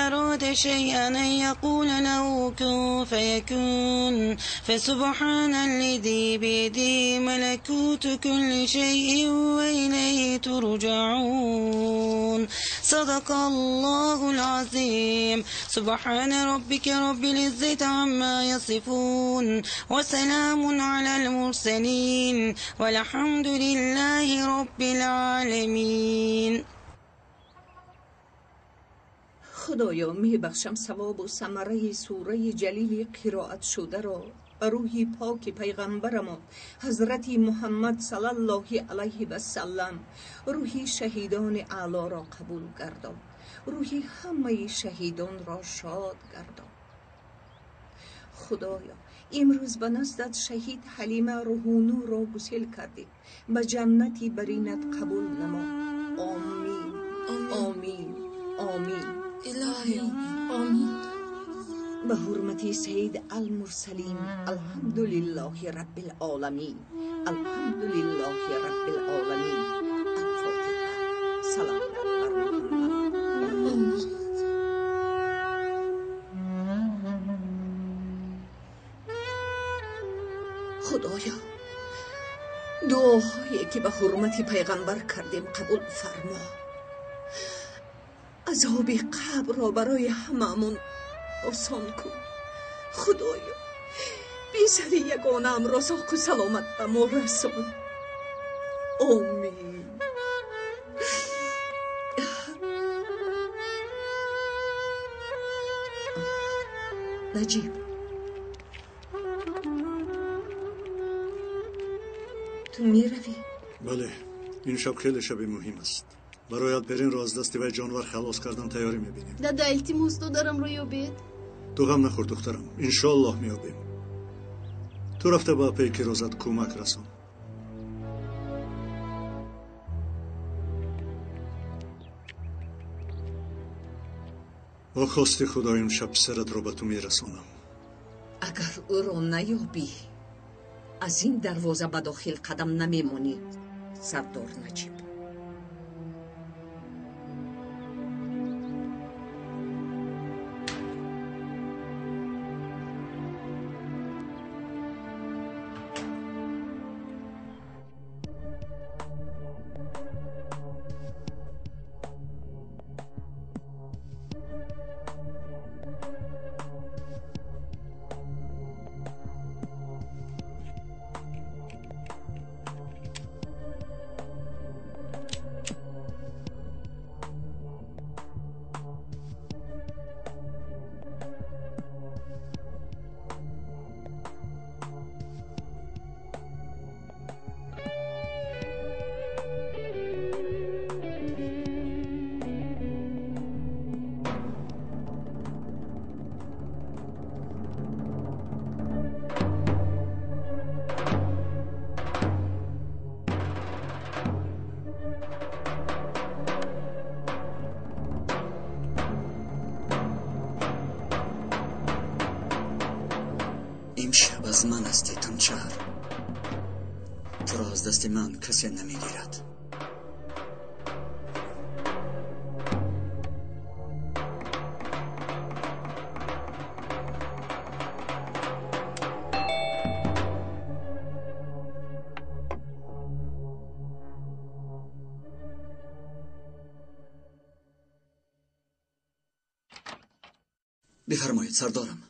أراد شيئا أن يقول له كن فيكون، فسبحان الذي بيده ملكوت كل شيء وإليه ترجعون. صدق الله العظيم. سبحان ربك رب العزة عما يصفون، وسلام على المرسلين، والحمد لله رب العالمين. Худоё, мебахшам савобу самараи сураи ҷалили қироатшударо ба рӯҳи поки пайғамбарамон ҳазрати Муҳаммад салаллоҳи алайҳи васаллам, рӯҳи шаҳидони аълоро қабул гардон, рӯҳи ҳамаи шаҳидонро шод гардон. Худоё, имрӯз ба наздат шаҳид Ҳалима Рӯҳунурро гусел кардем, ба ҷаннати баринат қабул намо. Омин, омин, омин. Илоҳӣ, омин. Ба ҳурмати Сайид Алмурсалин, алҳамдулиллоҳи раббил оламин, алҳамдулиллоҳи раббил оламин. Алфотиҳа. Салом бар Муҳаммад. Омин. Худоё, дуоҳое ки ба ҳурмати пайғамбар кардем қабул фармо. Азоби қабрро барои ҳамаамон осон кун. Худоё, писари ягонаамро соқу саломат ба мо расон. Омин. Наҷиб, ту меравӣ? Бале, ин шаб хеле шаби муҳим аст. Барои Алперинро аз дасти вай ҷонвар халос кардан тайёрӣ мебинем. Дада, илтимос, додарамро ёбед. Ту ғам нахӯр, духтарам, иншоаллоҳ меёбем. Ту рафта ба апаи Кирозат кӯмак расон. Бо хости Худо имшаб писаратро ба ту мерасонам. Агар ӯро наёбӣ, аз ин дарвоза ба дохил қадам намемонӣ, сардор Наҷиб. Имшаб аз ман ҳастӣ, Тунчар. Туро аз дасти ман касе намегирад. Бифармоед, сардорам.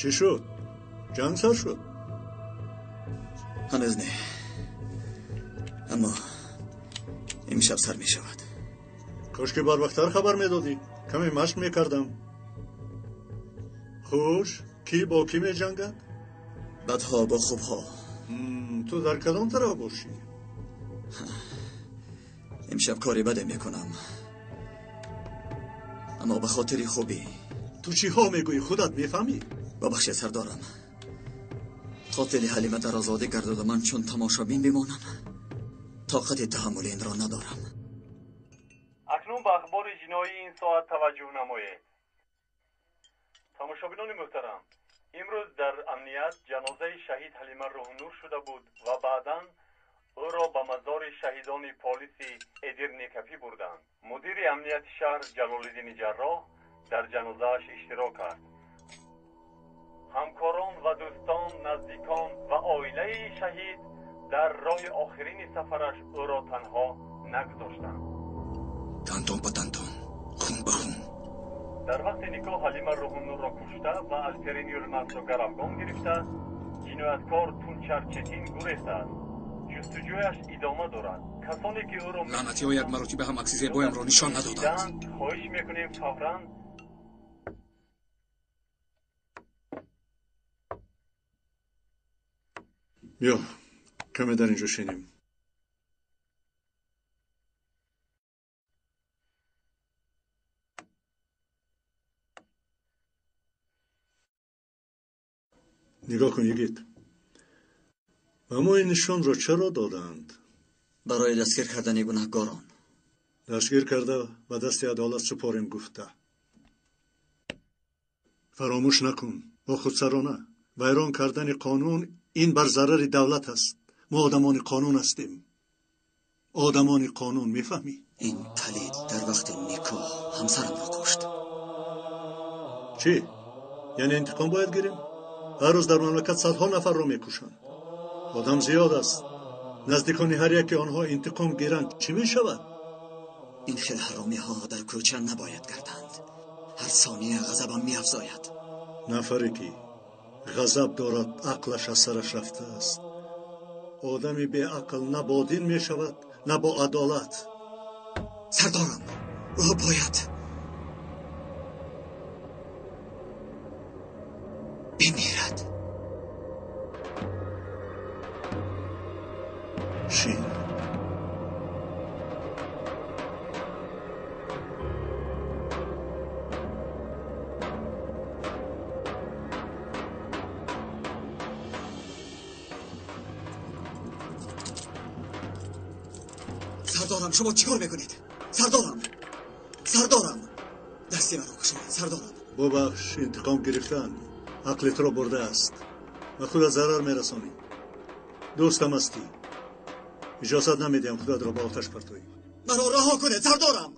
Чӣ шуд? Ҷанг сар шуд? Ҳанӯз не, аммо имшаб сар мешавад. Кошки барвақттар хабар медодӣ, каме машқ мекардам. Хуш, кӣ бо кӣ меҷангад? Бадҳо бо хубҳо. Ту дар кадом тараф бошӣ? Имшаб кори баде мекунам, аммо ба хотири хубӣ. Ту чиҳо мегӯӣ, худат мефаҳмӣ? Бабахшед, сардорам. Қотили Ҳалима дар озодӣ гардада, ман чун тамошобин бимонам, тоқати таҳаммули инро надорам. Акнун ба ахбори ҷиноии ин соат таваҷҷӯҳ намоед. Тамошобинони муҳтарам, имрӯз дар амният ҷанозаи шаҳид Ҳалима Рӯҳнур шуда буд ва баъдан ӯро ба мазори шаҳидони полиси Эдирникапӣ бурданд. Мудири амнияти шаҳр Ҷалолиддини Ҷарроҳ дар ҷанозааш иштирок кард. Ҳамкорон ва дӯстон, наздикон ва оилаи шаҳид дар роҳи охирини сафараш ӯро танҳо нагузоштанд. Дандон ба дандон, хун ба хун. Дар вақти никоҳ Ҳалима Рӯҳуннурро кушта ва Алперин Юлмазро гаравгон гирифта, ҷинояткор Тунчар Четин гурехтааст. Ҷустуҷӯяш идома дорад. Касоне ки ӯро лаънатиҳо як маротиба ҳам акси зебоямро нишон надоданд. Хоҳиш мекунем фавран Биё, каме дар инҷо шинем. Нигоҳ кун, йигит. Ба мо ин нишонро чаро доданд? Барои дастгир кардани гунаҳкорон. Дастгир карда ба дасти адолат супорем гуфта. Фаромӯш накун, бо худсарона вайрон кардани қонун ин бар зарари давлат аст. Мо одамони қонун ҳастем. Одамони қонун, мефаҳмӣ? Ин палид дар вақти никоҳ ҳамсарамро кушт. Чӣ? Яъне интиқом бояд гирем? Ҳар рӯз дар мамлакат садҳо нафарро мекушанд. Одам зиёд аст. Наздикони ҳар яке онҳо интиқом гиранд, чӣ мешавад? Ин хел ҳаромиҳо дар кӯча набояд гарданд. Ҳар сония ғазабам меафзояд. Нафаре ки ғазаб дорад, ақлаш аз сараш рафтааст. Одами беақл на бо дин мешавад, на бо адолат. Сардорам, ӯ бояд бимирад. Шин. Сардорам, шумо чӣ кор мекунед? Сардорам, сардорам, дасти маро кушоед, сардорам. Бубахш, интиқом гирифтан ақли туро бурдааст. Ба худат зарар мерасонӣ. Дӯстам ҳастӣ. Иҷозат намедиҳам худатро ба оташ партоӣ. Маро раҳо кунед, сардорам.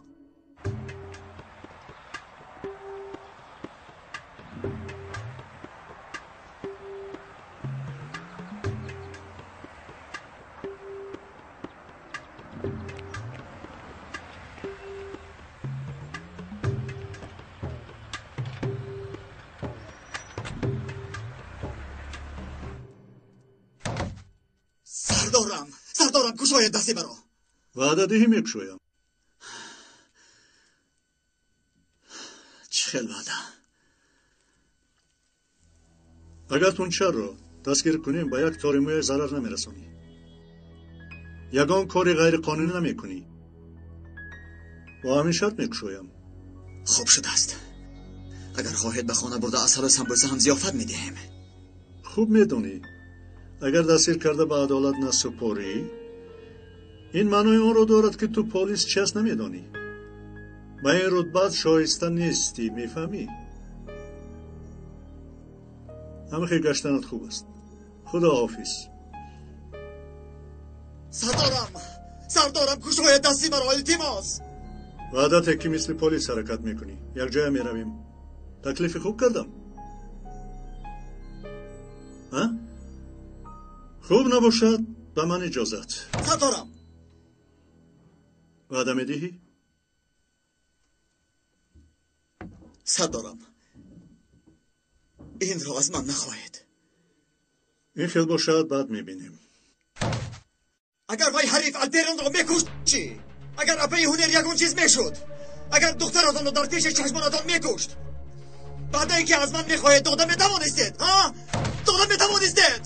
Сардорам, сардорам, кушоед дасти маро. Ваъда диҳӣ, мекушоям. Чӣ хел ваъда? Агар Тунчарро дастгир кунем, ба як тори мӯя зарар намерасонӣ. Ягон кори ғайриқонунӣ намекунӣ. Бо ҳамин шарт мекушоям. Хуб шудааст. Агар хоҳед, ба хона бурда асалу самбӯса ҳам зиёфат медиҳем. Хуб медонӣ, агар дастгир карда ба адолат насупорӣ, ин маънои онро дорад, ки ту полис чи аст намедонӣ. Ба ин рутбат шоиста нестӣ, мефаҳмӣ? Ҳамихел гаштанат хуб аст. Худо ҳофиз. Сардорам, сардорам, кушоед дасти маро, илтимос. Ваъдате ки мисли полис ҳаракат мекунӣ. Якҷоя меравем. Таклифи хуб кардам? А? Хуб набошад, ба ман иҷозат. Сардорам. Ваъда медиҳӣ? Сардорам, инро аз ман нахоҳед. Ин хел бошад, баъд мебинем. Агар вай ҳариф Алперонро мекушт, чӣ? Агар апаи Ҳунер ягон чиз мешуд? Агар духтаратонро дар пеши чашмонатон мекушт? Ваъдае ки аз ман мехоҳед, дода метавонистед, а? Дода метавонистед?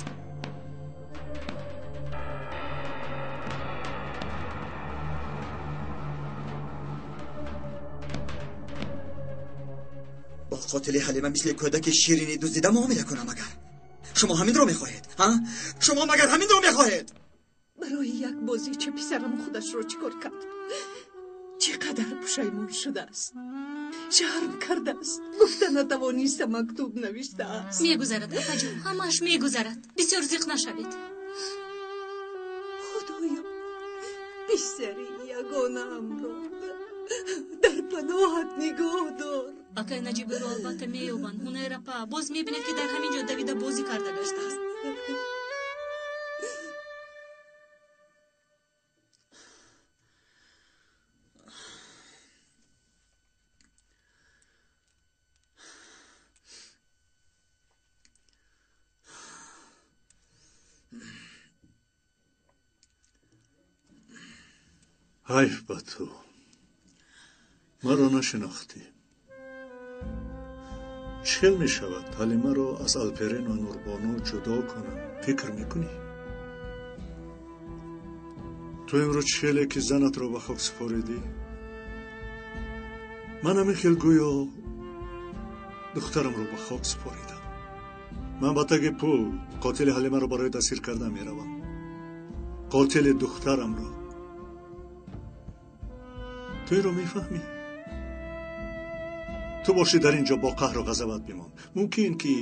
Бо қотили Ҳалима мисли кӯдаки ширинӣ дуздида муомила кунам, агар шумо ҳаминро мехоҳед, а? Шумо магар ҳаминро мехоҳед? Барои як бозича писарам худашро чӣ кор кард? Чӣ қадар пушаймон шудааст, шарм кардааст, гуфта натавониста мактуб навиштааст. Мегузарад, апаҷон, ҳамааш мегузарад. Бисёр зиқ нашавед. Худоё, писари ягонаамро дар паноҳат нигоҳ дор. Акай Наҷибро албатта меёбанд. Ҳунер апа, боз мебинед, ки дар ҳамин ҷо давида бозӣ карда гаштааст. Ҳайф ба ту, маро нашинохтӣ. Чӣ хел мешавад Ҳалимаро аз Алперен ва Нурбону ҷудо кунам, фикр мекунӣ? Ту имрӯз чӣ хеле ки занатро ба хок супоридӣ, ман ҳамин хел гӯё духтарамро ба хок супоридам. Ман ба таги пул қотили Ҳалимаро барои дастгир кардан меравам. Қотили духтарамро. Ту инро мефаҳмӣ? Ту бошӣ дар ин ҷо бо қаҳру ғазабат бимон. Мумкин ки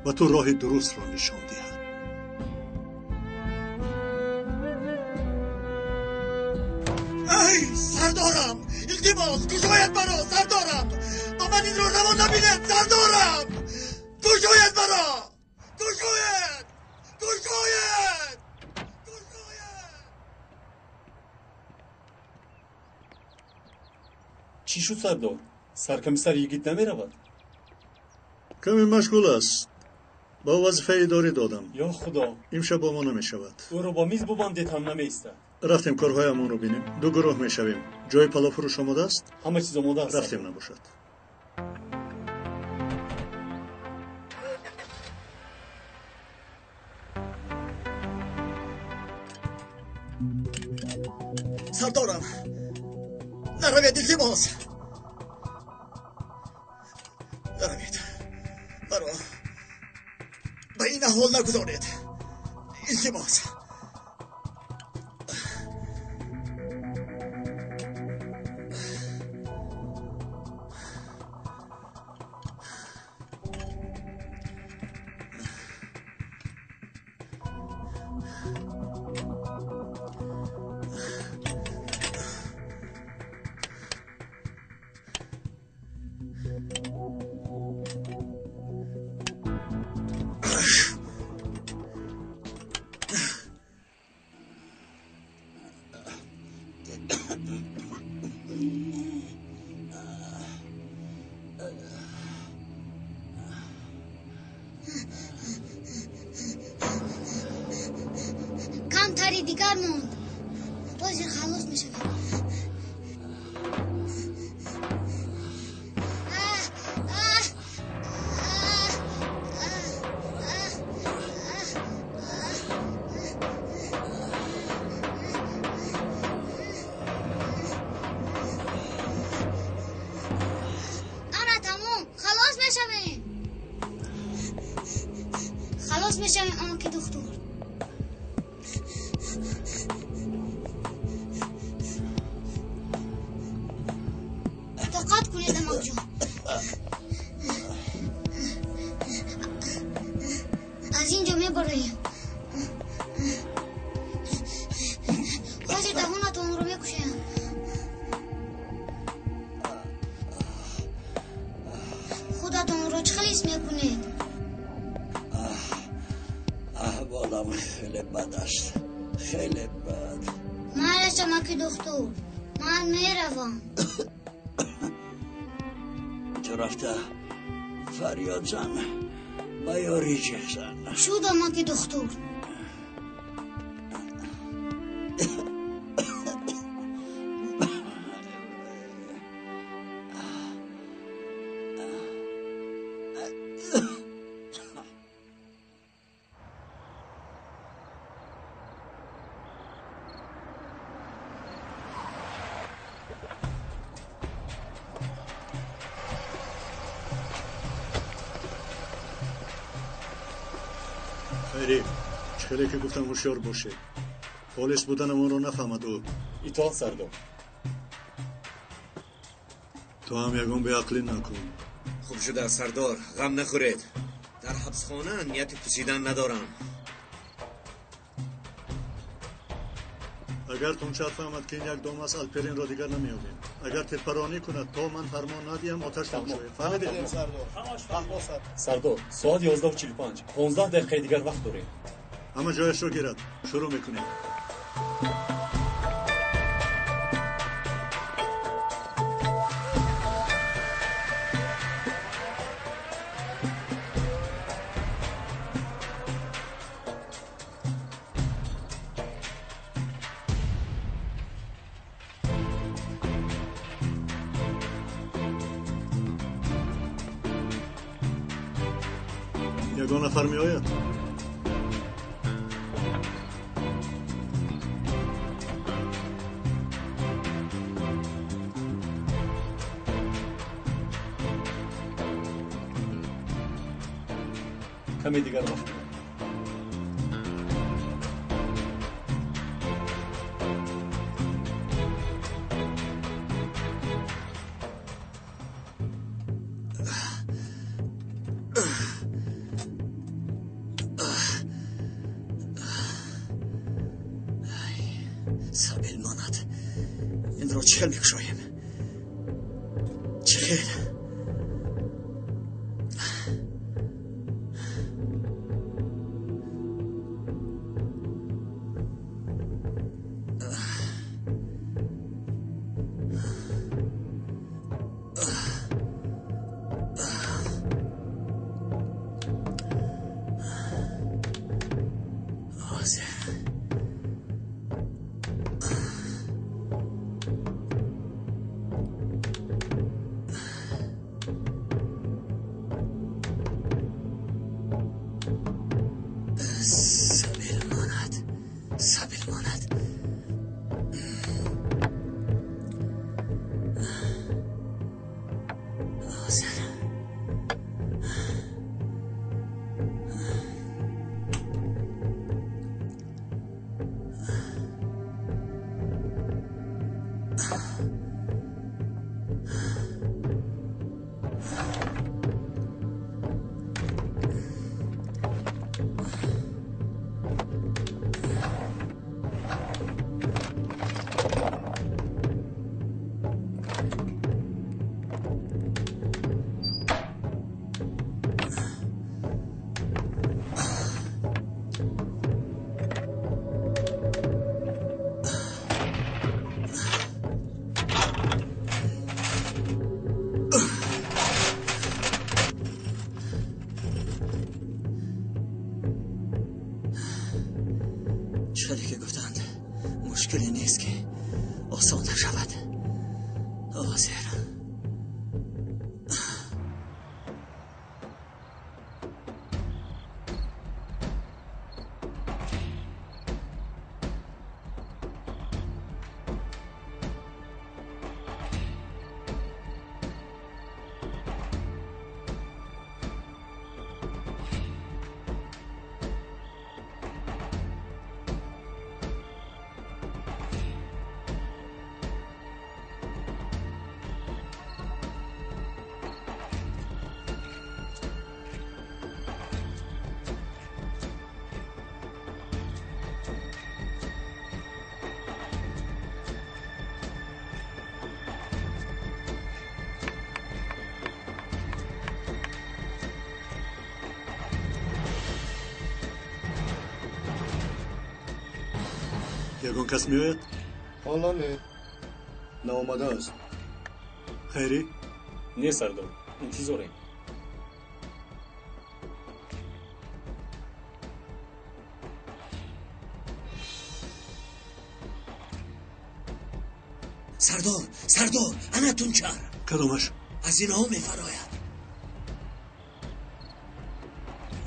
ба ту роҳи дурустро нишон диҳад. Ай, сардорам, илтимос, кушоед маро, сардорам. Ба ман инро раво набинед, сардорам. Кушоед маро, кушоед, кушоед. Кушоед! Чӣ шуд, сардор? Саркомиссар йигит намеравад? Каме машғул аст. Ба ӯ вазифаи идорӣ додам. Ё худо! Имшаб бо мо намешавад. Ӯро бо миз бубандед ҳам намеистад. Рафтем корҳоямонро бинем. Ду гурӯҳ мешавем. Ҷои паловфурӯш омода аст? Ҳама чиз омода аст. Рафтем набошад. Сардорам, наравед, илтимос. Наравед. Маро ба ин аҳвол нагузоред. Илтимос. Камтари дигар монд. Ҳозир халос мешавад. Ана тамом, халос мешавем. Халос мешавем, амаки духтур. Тоқат кунед, амакҷон. Аз ин ҷо мебароем. Ҳозир даҳонатонро мекушоям. Худатонро чӣ хел ҳис мекунед? Аҳволам хеле бад аст. Хеле бад. Майлаш, амаки духтур. Ман меравам. Ту рафта фарёд зан, ба ёрӣ ҷеғ зан. Шуд, амаки духтур. Хайри, чӣ хеле ки гуфтам ҳушёр бошед. Полис буданамонро нафаҳмад ӯ. Итоат, сардор. Ту ҳам ягон беақлӣ накун. Хуб шуда, сардор, ғам нахӯред. Дар ҳабсхона нияти пусидан надорам. Агар Тунчар фаҳмад, ки ин як дом аст, Алперинро дигар намеёбем. Агар тирпаронӣ кунад, то ман фармон надиҳам, оташ намешавед. Фаҳмидед? Сардор, соат 11:45. 15 дақиқаи дигар вақт дорем. Ҳама ҷояшро гирад. Шурӯъ мекунем. Ягон нафар меояд? Каме дигар вақт. Сабил монад. Инро чӣ хел мекушоем? Чӣ хел? چیزی که گفتند مشکلی نیست که آسان شود. آزر ягон кас меояд? Ҳоло не, наомадааст. Хайрӣ? Не, сардор, интизорем. Сардор, сардор, ана Тунчар. Кадомаш? Аз инҳо мефарояд.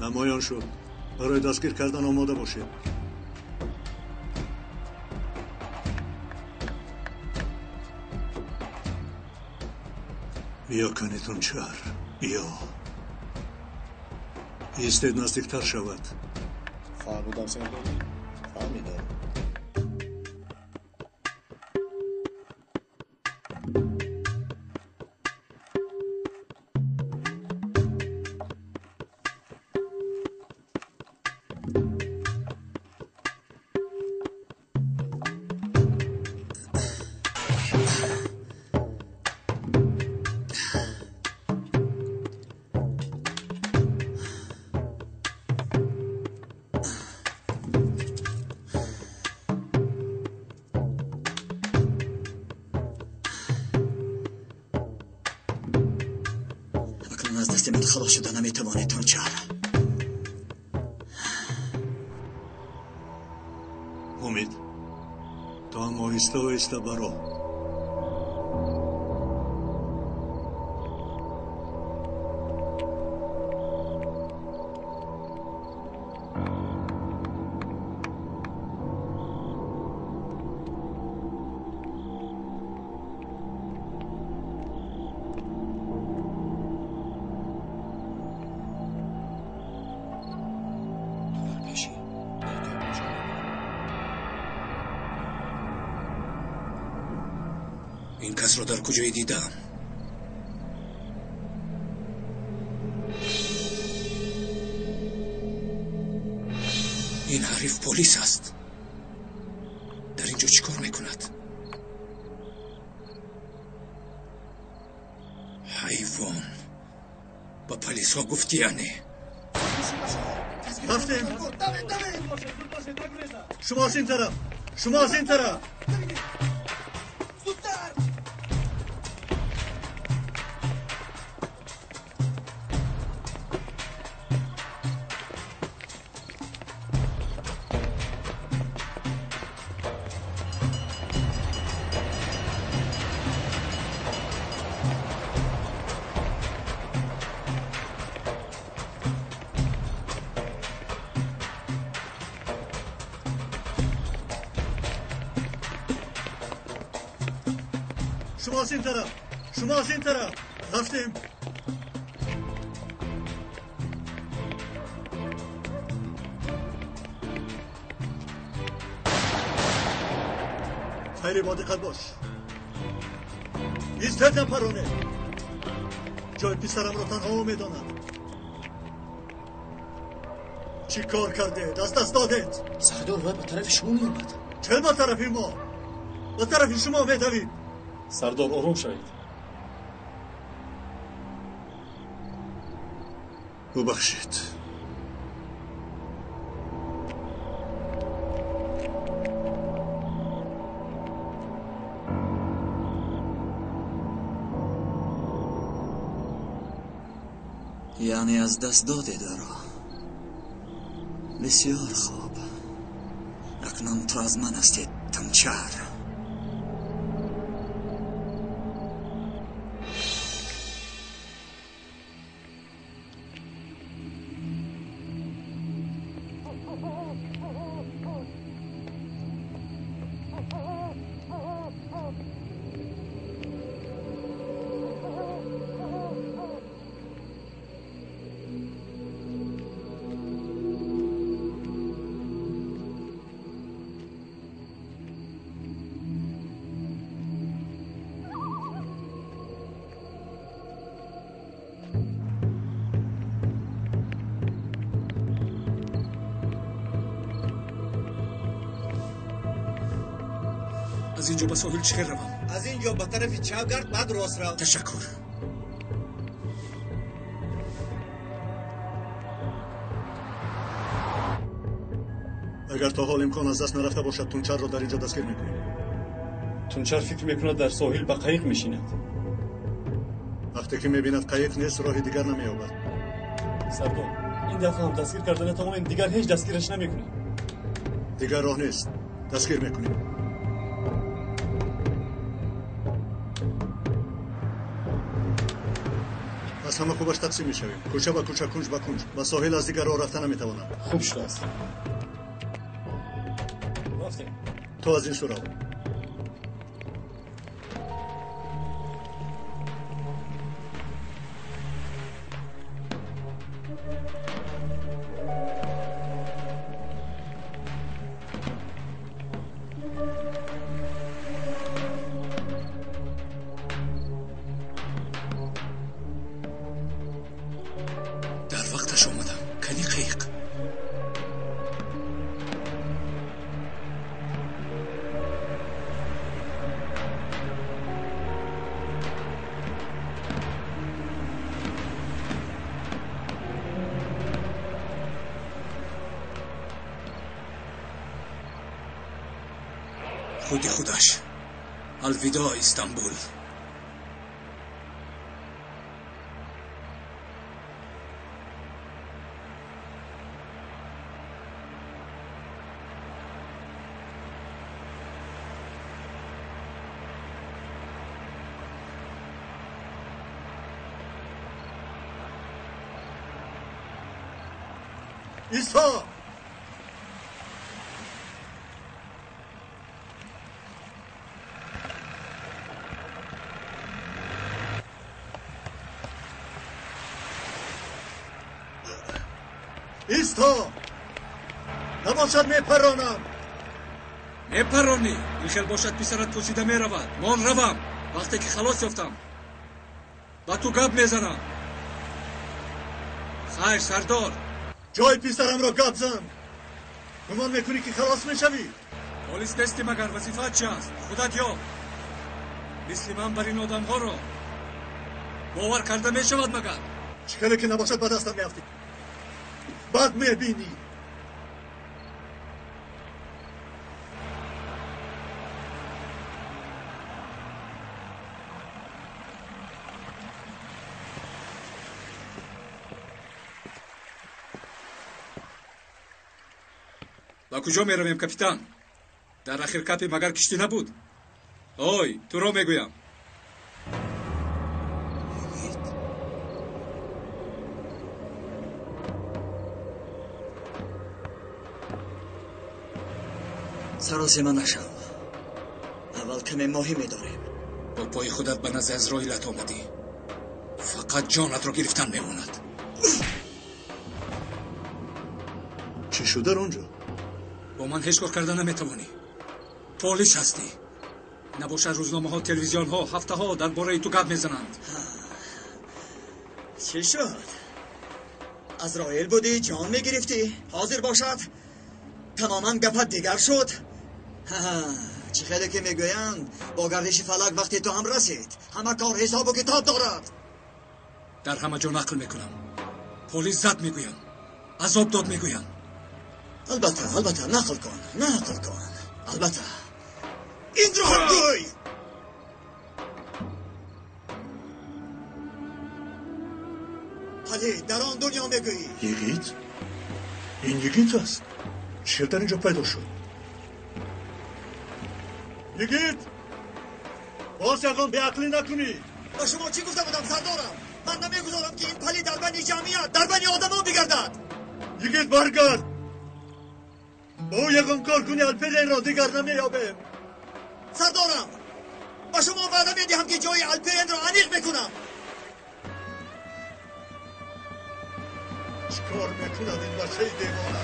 Намоён шуд. Барои дастгир кардан омода бошед. Биё, кани Тунчар, биё. Истед, наздиктар шавад. Фаҳмидам, сардор, фаҳмидам. Аз дасти ман халос шуда наметавонед, Тунчар. Умид, ту ҳам оҳиста оҳиста баро. Ин касро дар куҷое дидам? Ин ҳариф полис аст. Дар ин ҷо чӣ кор мекунад? Ҳайвон, ба полисҳо гуфтӣ яъне? Рафтем. Шумо аз ин тараф, шумо аз ин тараф. Шумо аз ин тараф, шумо аз ин тараф. Рафтем. Хайри, бо диққат бош. Истед, напаронед. Ҷои писарамро танҳо ӯ медонад. Чӣ кор кардед? Аз даст додед. Сардор, вай ба тарафи шумо меомад. Чӣ ба тарафи мо? Ба тарафи шумо медавид. Сардор, ором шавед. Бубахшед. Яъне аз даст додед ӯро. Бисёр хуб. Акнун ту аз ман ҳастӣ, Тунчар. Аз инҷо ба соҳил чӣ хел равам? Аз инҷо ба тарафи чап гард, баъд рост рав. Ташаккур. Агар то ҳол имкон аз даст нарафта бошад, Тунчарро дар инҷо дастгир мекунем. Тунчар фикр мекунад дар соҳил ба қайиқ мешинад. Вақте ки мебинад қайиқ нест, роҳи дигар намеёбад. Сардор, ин дафъа ҳам дастгир карда натавонем, дигар ҳеҷ дастгираш намекунем. Дигар роҳ нест, дастгир мекунем. Аз ҳама хубаш тақсим мешавем. Кӯча ба кӯча, кунҷ ба кунҷ. Ба соҳил аз дигар роҳ рафта наметавонам. Хуб шудааст. Рафтем. То аз ин сӯ рав. Худи худаш. Алвидо, Истанбул. Исто! Исто! Набошад мепаронам. Мепаронӣ? Ин хел бошад писарат пусида меравад. Мон равам. Вақте ки халос ёфтам, ба ту гап мезанам. Хайр, сардор. Ҷои писарамро гап зан. Гумон мекунӣ ки халос мешавӣ? Полис нестӣ магар вазифаат чи аст? Худат ёб. Мисли ман бар ин одамҳоро бовар карда мешавад магар? Чӣ хеле ки набошад ба дастам меафтӣ. Бад мебинӣ. Ба куҷо меравем, капитан? Дар ахир капи магар киштӣ набуд? Ой, туро мегӯям. Саросима нашав. Аввал каме моҳӣ медорем. Бо пои худат ба назди Азроилат омадӣ. Фақат ҷонатро гирифтан мемонад. Чӣ шуд дар он ҷо? Бо ман ҳеҷ кор карда наметавонӣ. Полис ҳастӣ. Набошад рӯзномаҳо, телевизионҳо ҳафтаҳо дар бораи ту гап мезананд. Чӣ шуд? Азроил будӣ, ҷон мегирифтӣ. Ҳозир бошад тамоман гапат дигар шуд. Чӣ хеле ки мегӯянд, бо гардиши фалак вақти ту ҳам расид. Ҳама кор ҳисобу китоб дорад. Дар ҳама ҷо нақл мекунам. Полис зад мегӯям, азоб дод мегӯям. Албатта, албатта, нақл кун, нақл кун. Албатта. Инро ҳам гӯй! Ҳали дар он дунё мегӯӣ. Йигит? Ин йигит аст. Чӣ дар инҷо пайдо шуд? Йигит! Боз ягон беақлӣ накунӣ. Ба шумо чӣ гуфта будам, сардорам? Ман намегузорам, ки ин палид дар байни ҷамъият, дар байни одамон бигардад. Йигит, баргард! Бо ӯ ягон кор кунӣ, Алперенро дигар намеёбем. Сардорам, ба шумо ваъда медиҳам, ки ҷои Алперенро аниқ мекунам. Чӣ кор мекунад ин бачаи девона?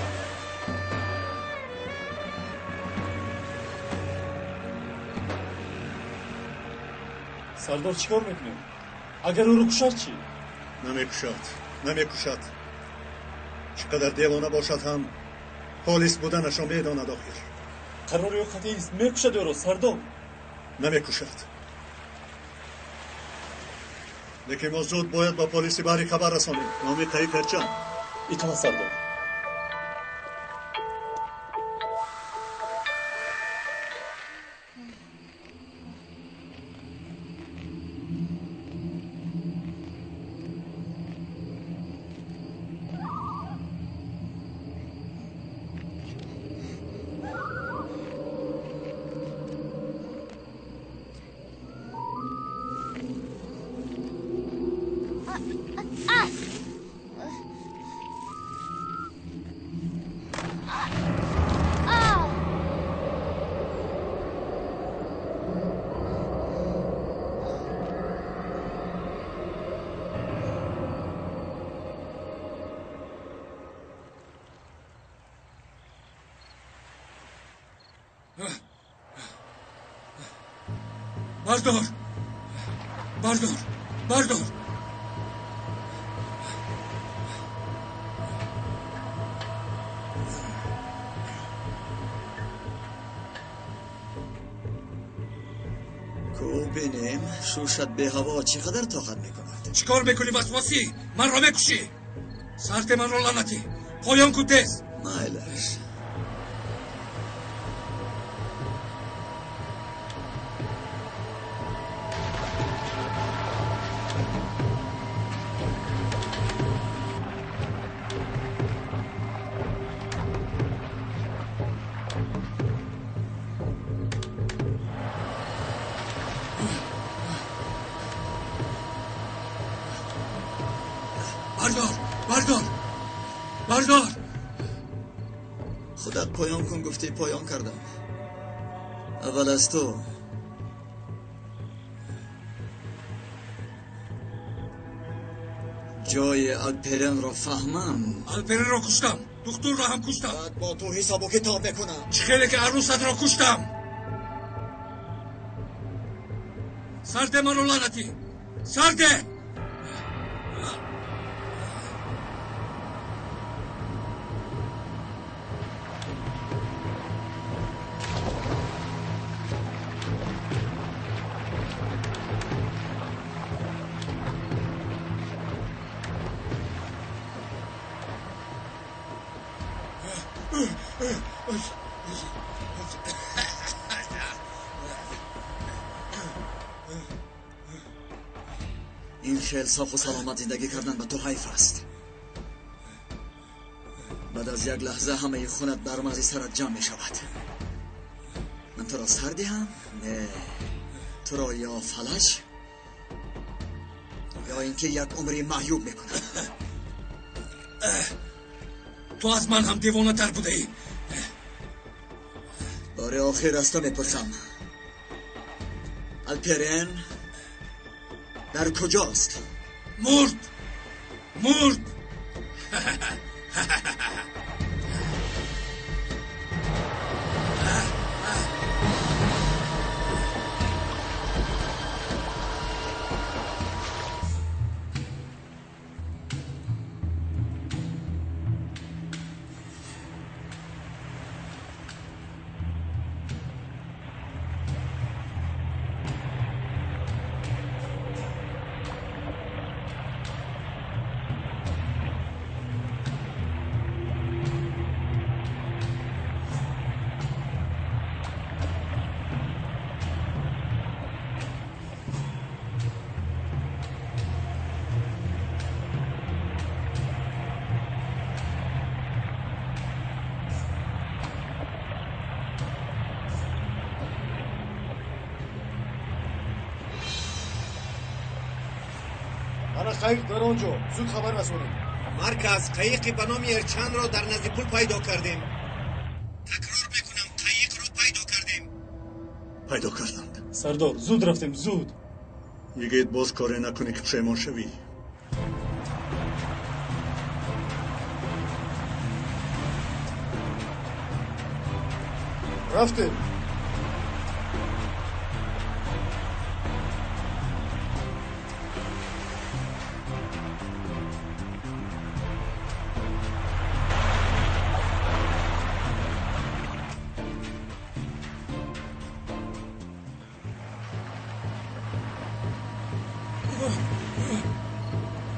Сардор, чӣ кор мекунем? Агар ӯро кушад чӣ? Намекушад, намекушад. Чӣ қадар девона бошад ҳам, полис буданашро медонад охир. Қарори ӯ қатъист, мекушад ӯро, сардор. Намекушад. Лекин мо зуд бояд ба полиси баҳрӣ хабар расонем. Номи қаиқ Эрчан. Итоат, сардор. Бардор! Бардор! Бардор! Ку бинем, шӯшат беҳаво чӣ қадар тоқат мекунад. Чӣ кор мекунӣ, васвасӣ? Манро мекушӣ! Сарте манро лаънатӣ! Поён кун тез! Майлаш. Бардор! Бардор! Бардор! Худат поён кун гуфтӣ, поён кардам. Аввал аз ту. Ҷои Алперенро фаҳмам. Алперенро куштам. Духтурро ҳам куштам. Баъд бо ту ҳисобу китоб мекунам. Чӣ хеле ки арӯсатро куштам. Сарде маро лаънатӣ! Сарде! Ин хел софу саломат зиндагӣ кардан ба ту ҳайф аст. Баъд аз як лаҳза ҳамаи хунат бар мағзи сарат ҷамъ мешавад. Ман туро сар диҳам? Не, туро ё фалаҷ, ё ин ки як умри маъюб мекунам. Ту аз ман ҳам девонатар будаӣ. Бори охир аз ту мепурсам, Алперен дар куҷост? Мурд! Мурд! Ана қайиқ дар он ҷо, зуд хабар расонед. Марказ, қайиқи ба номи Эрчанро дар назди пул пайдо кардем. Такрор мекунам, қайиқро пайдо кардем. Пайдо карданд. Сардор, зуд рафтем, зуд. Йигит, боз коре накунӣ ки пушаймон шавӣ. Рафтем.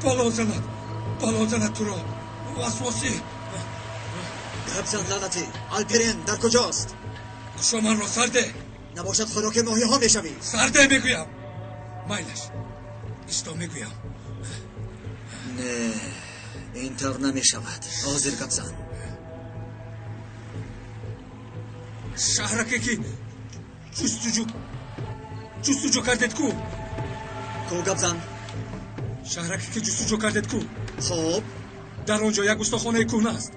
Бало занад, бало занад туро. Васвосӣ. Гап зан, лаънатӣ. Алперен дар куҷост? Гӯшоманро сарде. Набошад хӯроки моҳиҳо мешавӣ. Сарде мегӯям. Майлаш, исто мегӯям. Не, ин тавр намешавад. Ҳозир гап зан. Шаҳраке ки ҷустуҷӯ кардед ку? Ку гап зан. Шаҳраке ки ҷустуҷӯ кардед ку? Хоб. Дар он ҷо як устохонаи кӯҳна аст.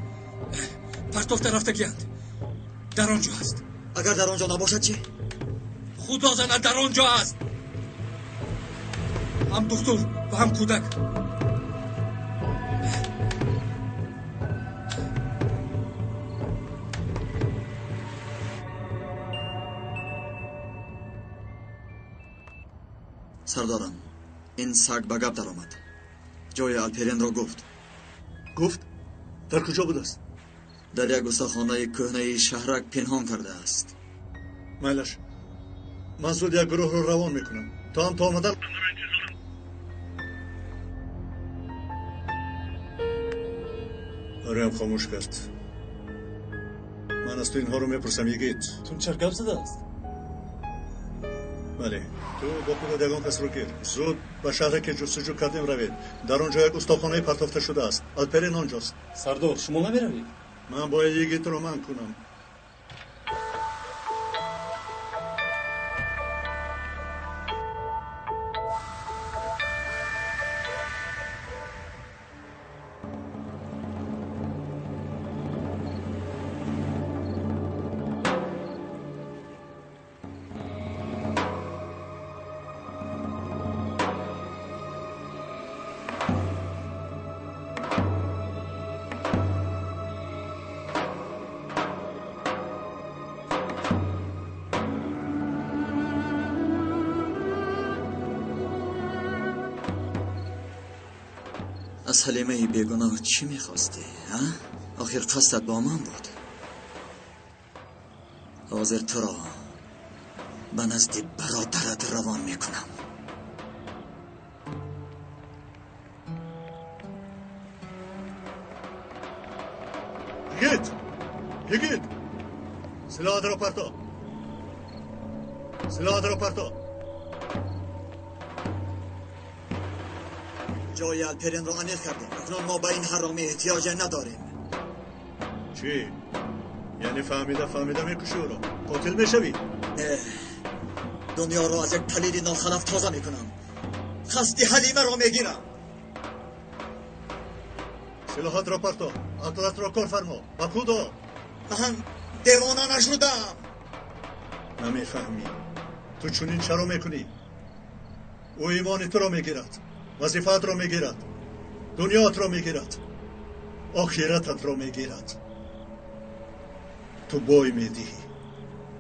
Партофта рафтагианд. Дар он ҷо аст. Агар дар он ҷо набошад чӣ? Худо занад, дар он ҷо аст. Ҳам духтур ва ҳам кӯдак. Сардорам, ин саг ба гап даромад. Ҷои Алперенро гуфт. Гуфт? Дар куҷо будааст? Дар як устохонаи кӯҳнаи шаҳрак пинҳон кардааст. Майлаш, ман зуд як гурӯҳро равон мекунам. То ҳам то омадан Ориам хомӯш кард. Ман аз ту инҳоро мепурсам, йигит. Тунчар гап задааст? Бале, ту бо худат ягон касро гир. Зуд ба шаҳре ки ҷустуҷӯ кардем равед. Дар он ҷо як устохонаи партофта шудааст. Алперен онҷост. Сардор, шумо намеравед? Ман бояд йигитро манъ кунам. Аз Ҳалимаи бегуноҳ чӣ мехостӣ, а? Охир қасдат бо ман буд. Ҳозир туро ба назди бародарат равон мекунам. Йигит! Йигит! Силоҳатро парто! Силоҳатро парто! Ҷои Алперенро аниқ кардем. Акнун мо ба ин ҳаромӣ эҳтиёҷе надорем. Чӣ? Яъне фаҳмида фаҳмида мекушӣ ӯро? Қотил мешавӣ? Не, дунёро аз як палиди нохалаф тоза мекунам. Қасди Ҳалимаро мегирам. Силоҳатро парто, ақлатро кор фармо. Ба худо! Ман девона нашудам. Намефаҳмӣ. Ту чунин чаро мекунӣ? Ӯ имони туро мегирад, вазифаатро мегирад, дунёатро мегирад, охирататро мегирад. Ту бой медиҳӣ,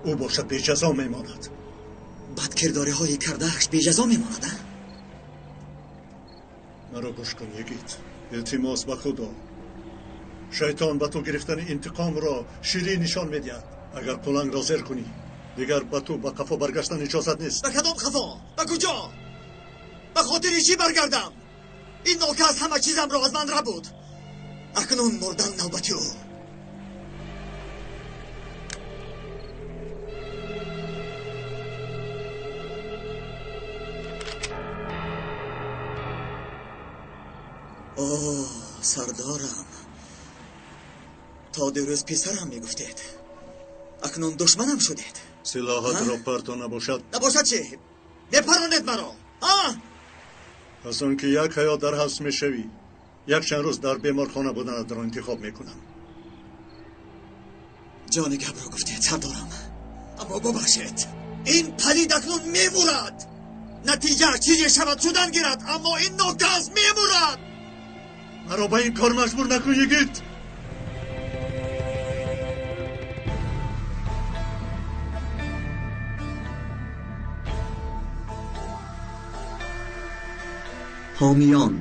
ӯ бошад беҷазо мемонад. Бадкирдориҳои кардааш беҷазо мемонад, а? Маро гӯш кун, йигит. Илтимос ба худо. Шайтон ба ту гирифтани интиқомро ширин нишон медиҳад. Агар қулангро зер кунӣ, дигар ба ту ба қафо баргаштан иҷозат нест. Ба кадом қафо? Ба куҷо? Ба хотири чӣ баргардам? Ин нокас ҳама чизамро аз ман рабуд. Акнун мурдан навбати ӯ. Оҳ, сардорам, то дирӯз писарам мегуфтед, акнун душманам шудед. Силоҳатро парто набошад. Набошад чӣ? Мепаронед маро, а? Аз он ки як ҳаёт дар ҳабс мешавӣ, якчанд рӯз дар беморхона буданатро интихоб мекунам. Ҷони гапро гуфтед, сардорам, аммо бубахшед, ин палид акнун мемурад. Натиҷааш чизе шавад, шудан гирад, аммо ин нокас мемурад. Маро ба ин кор маҷбур накун, йигит. Ҳомиён.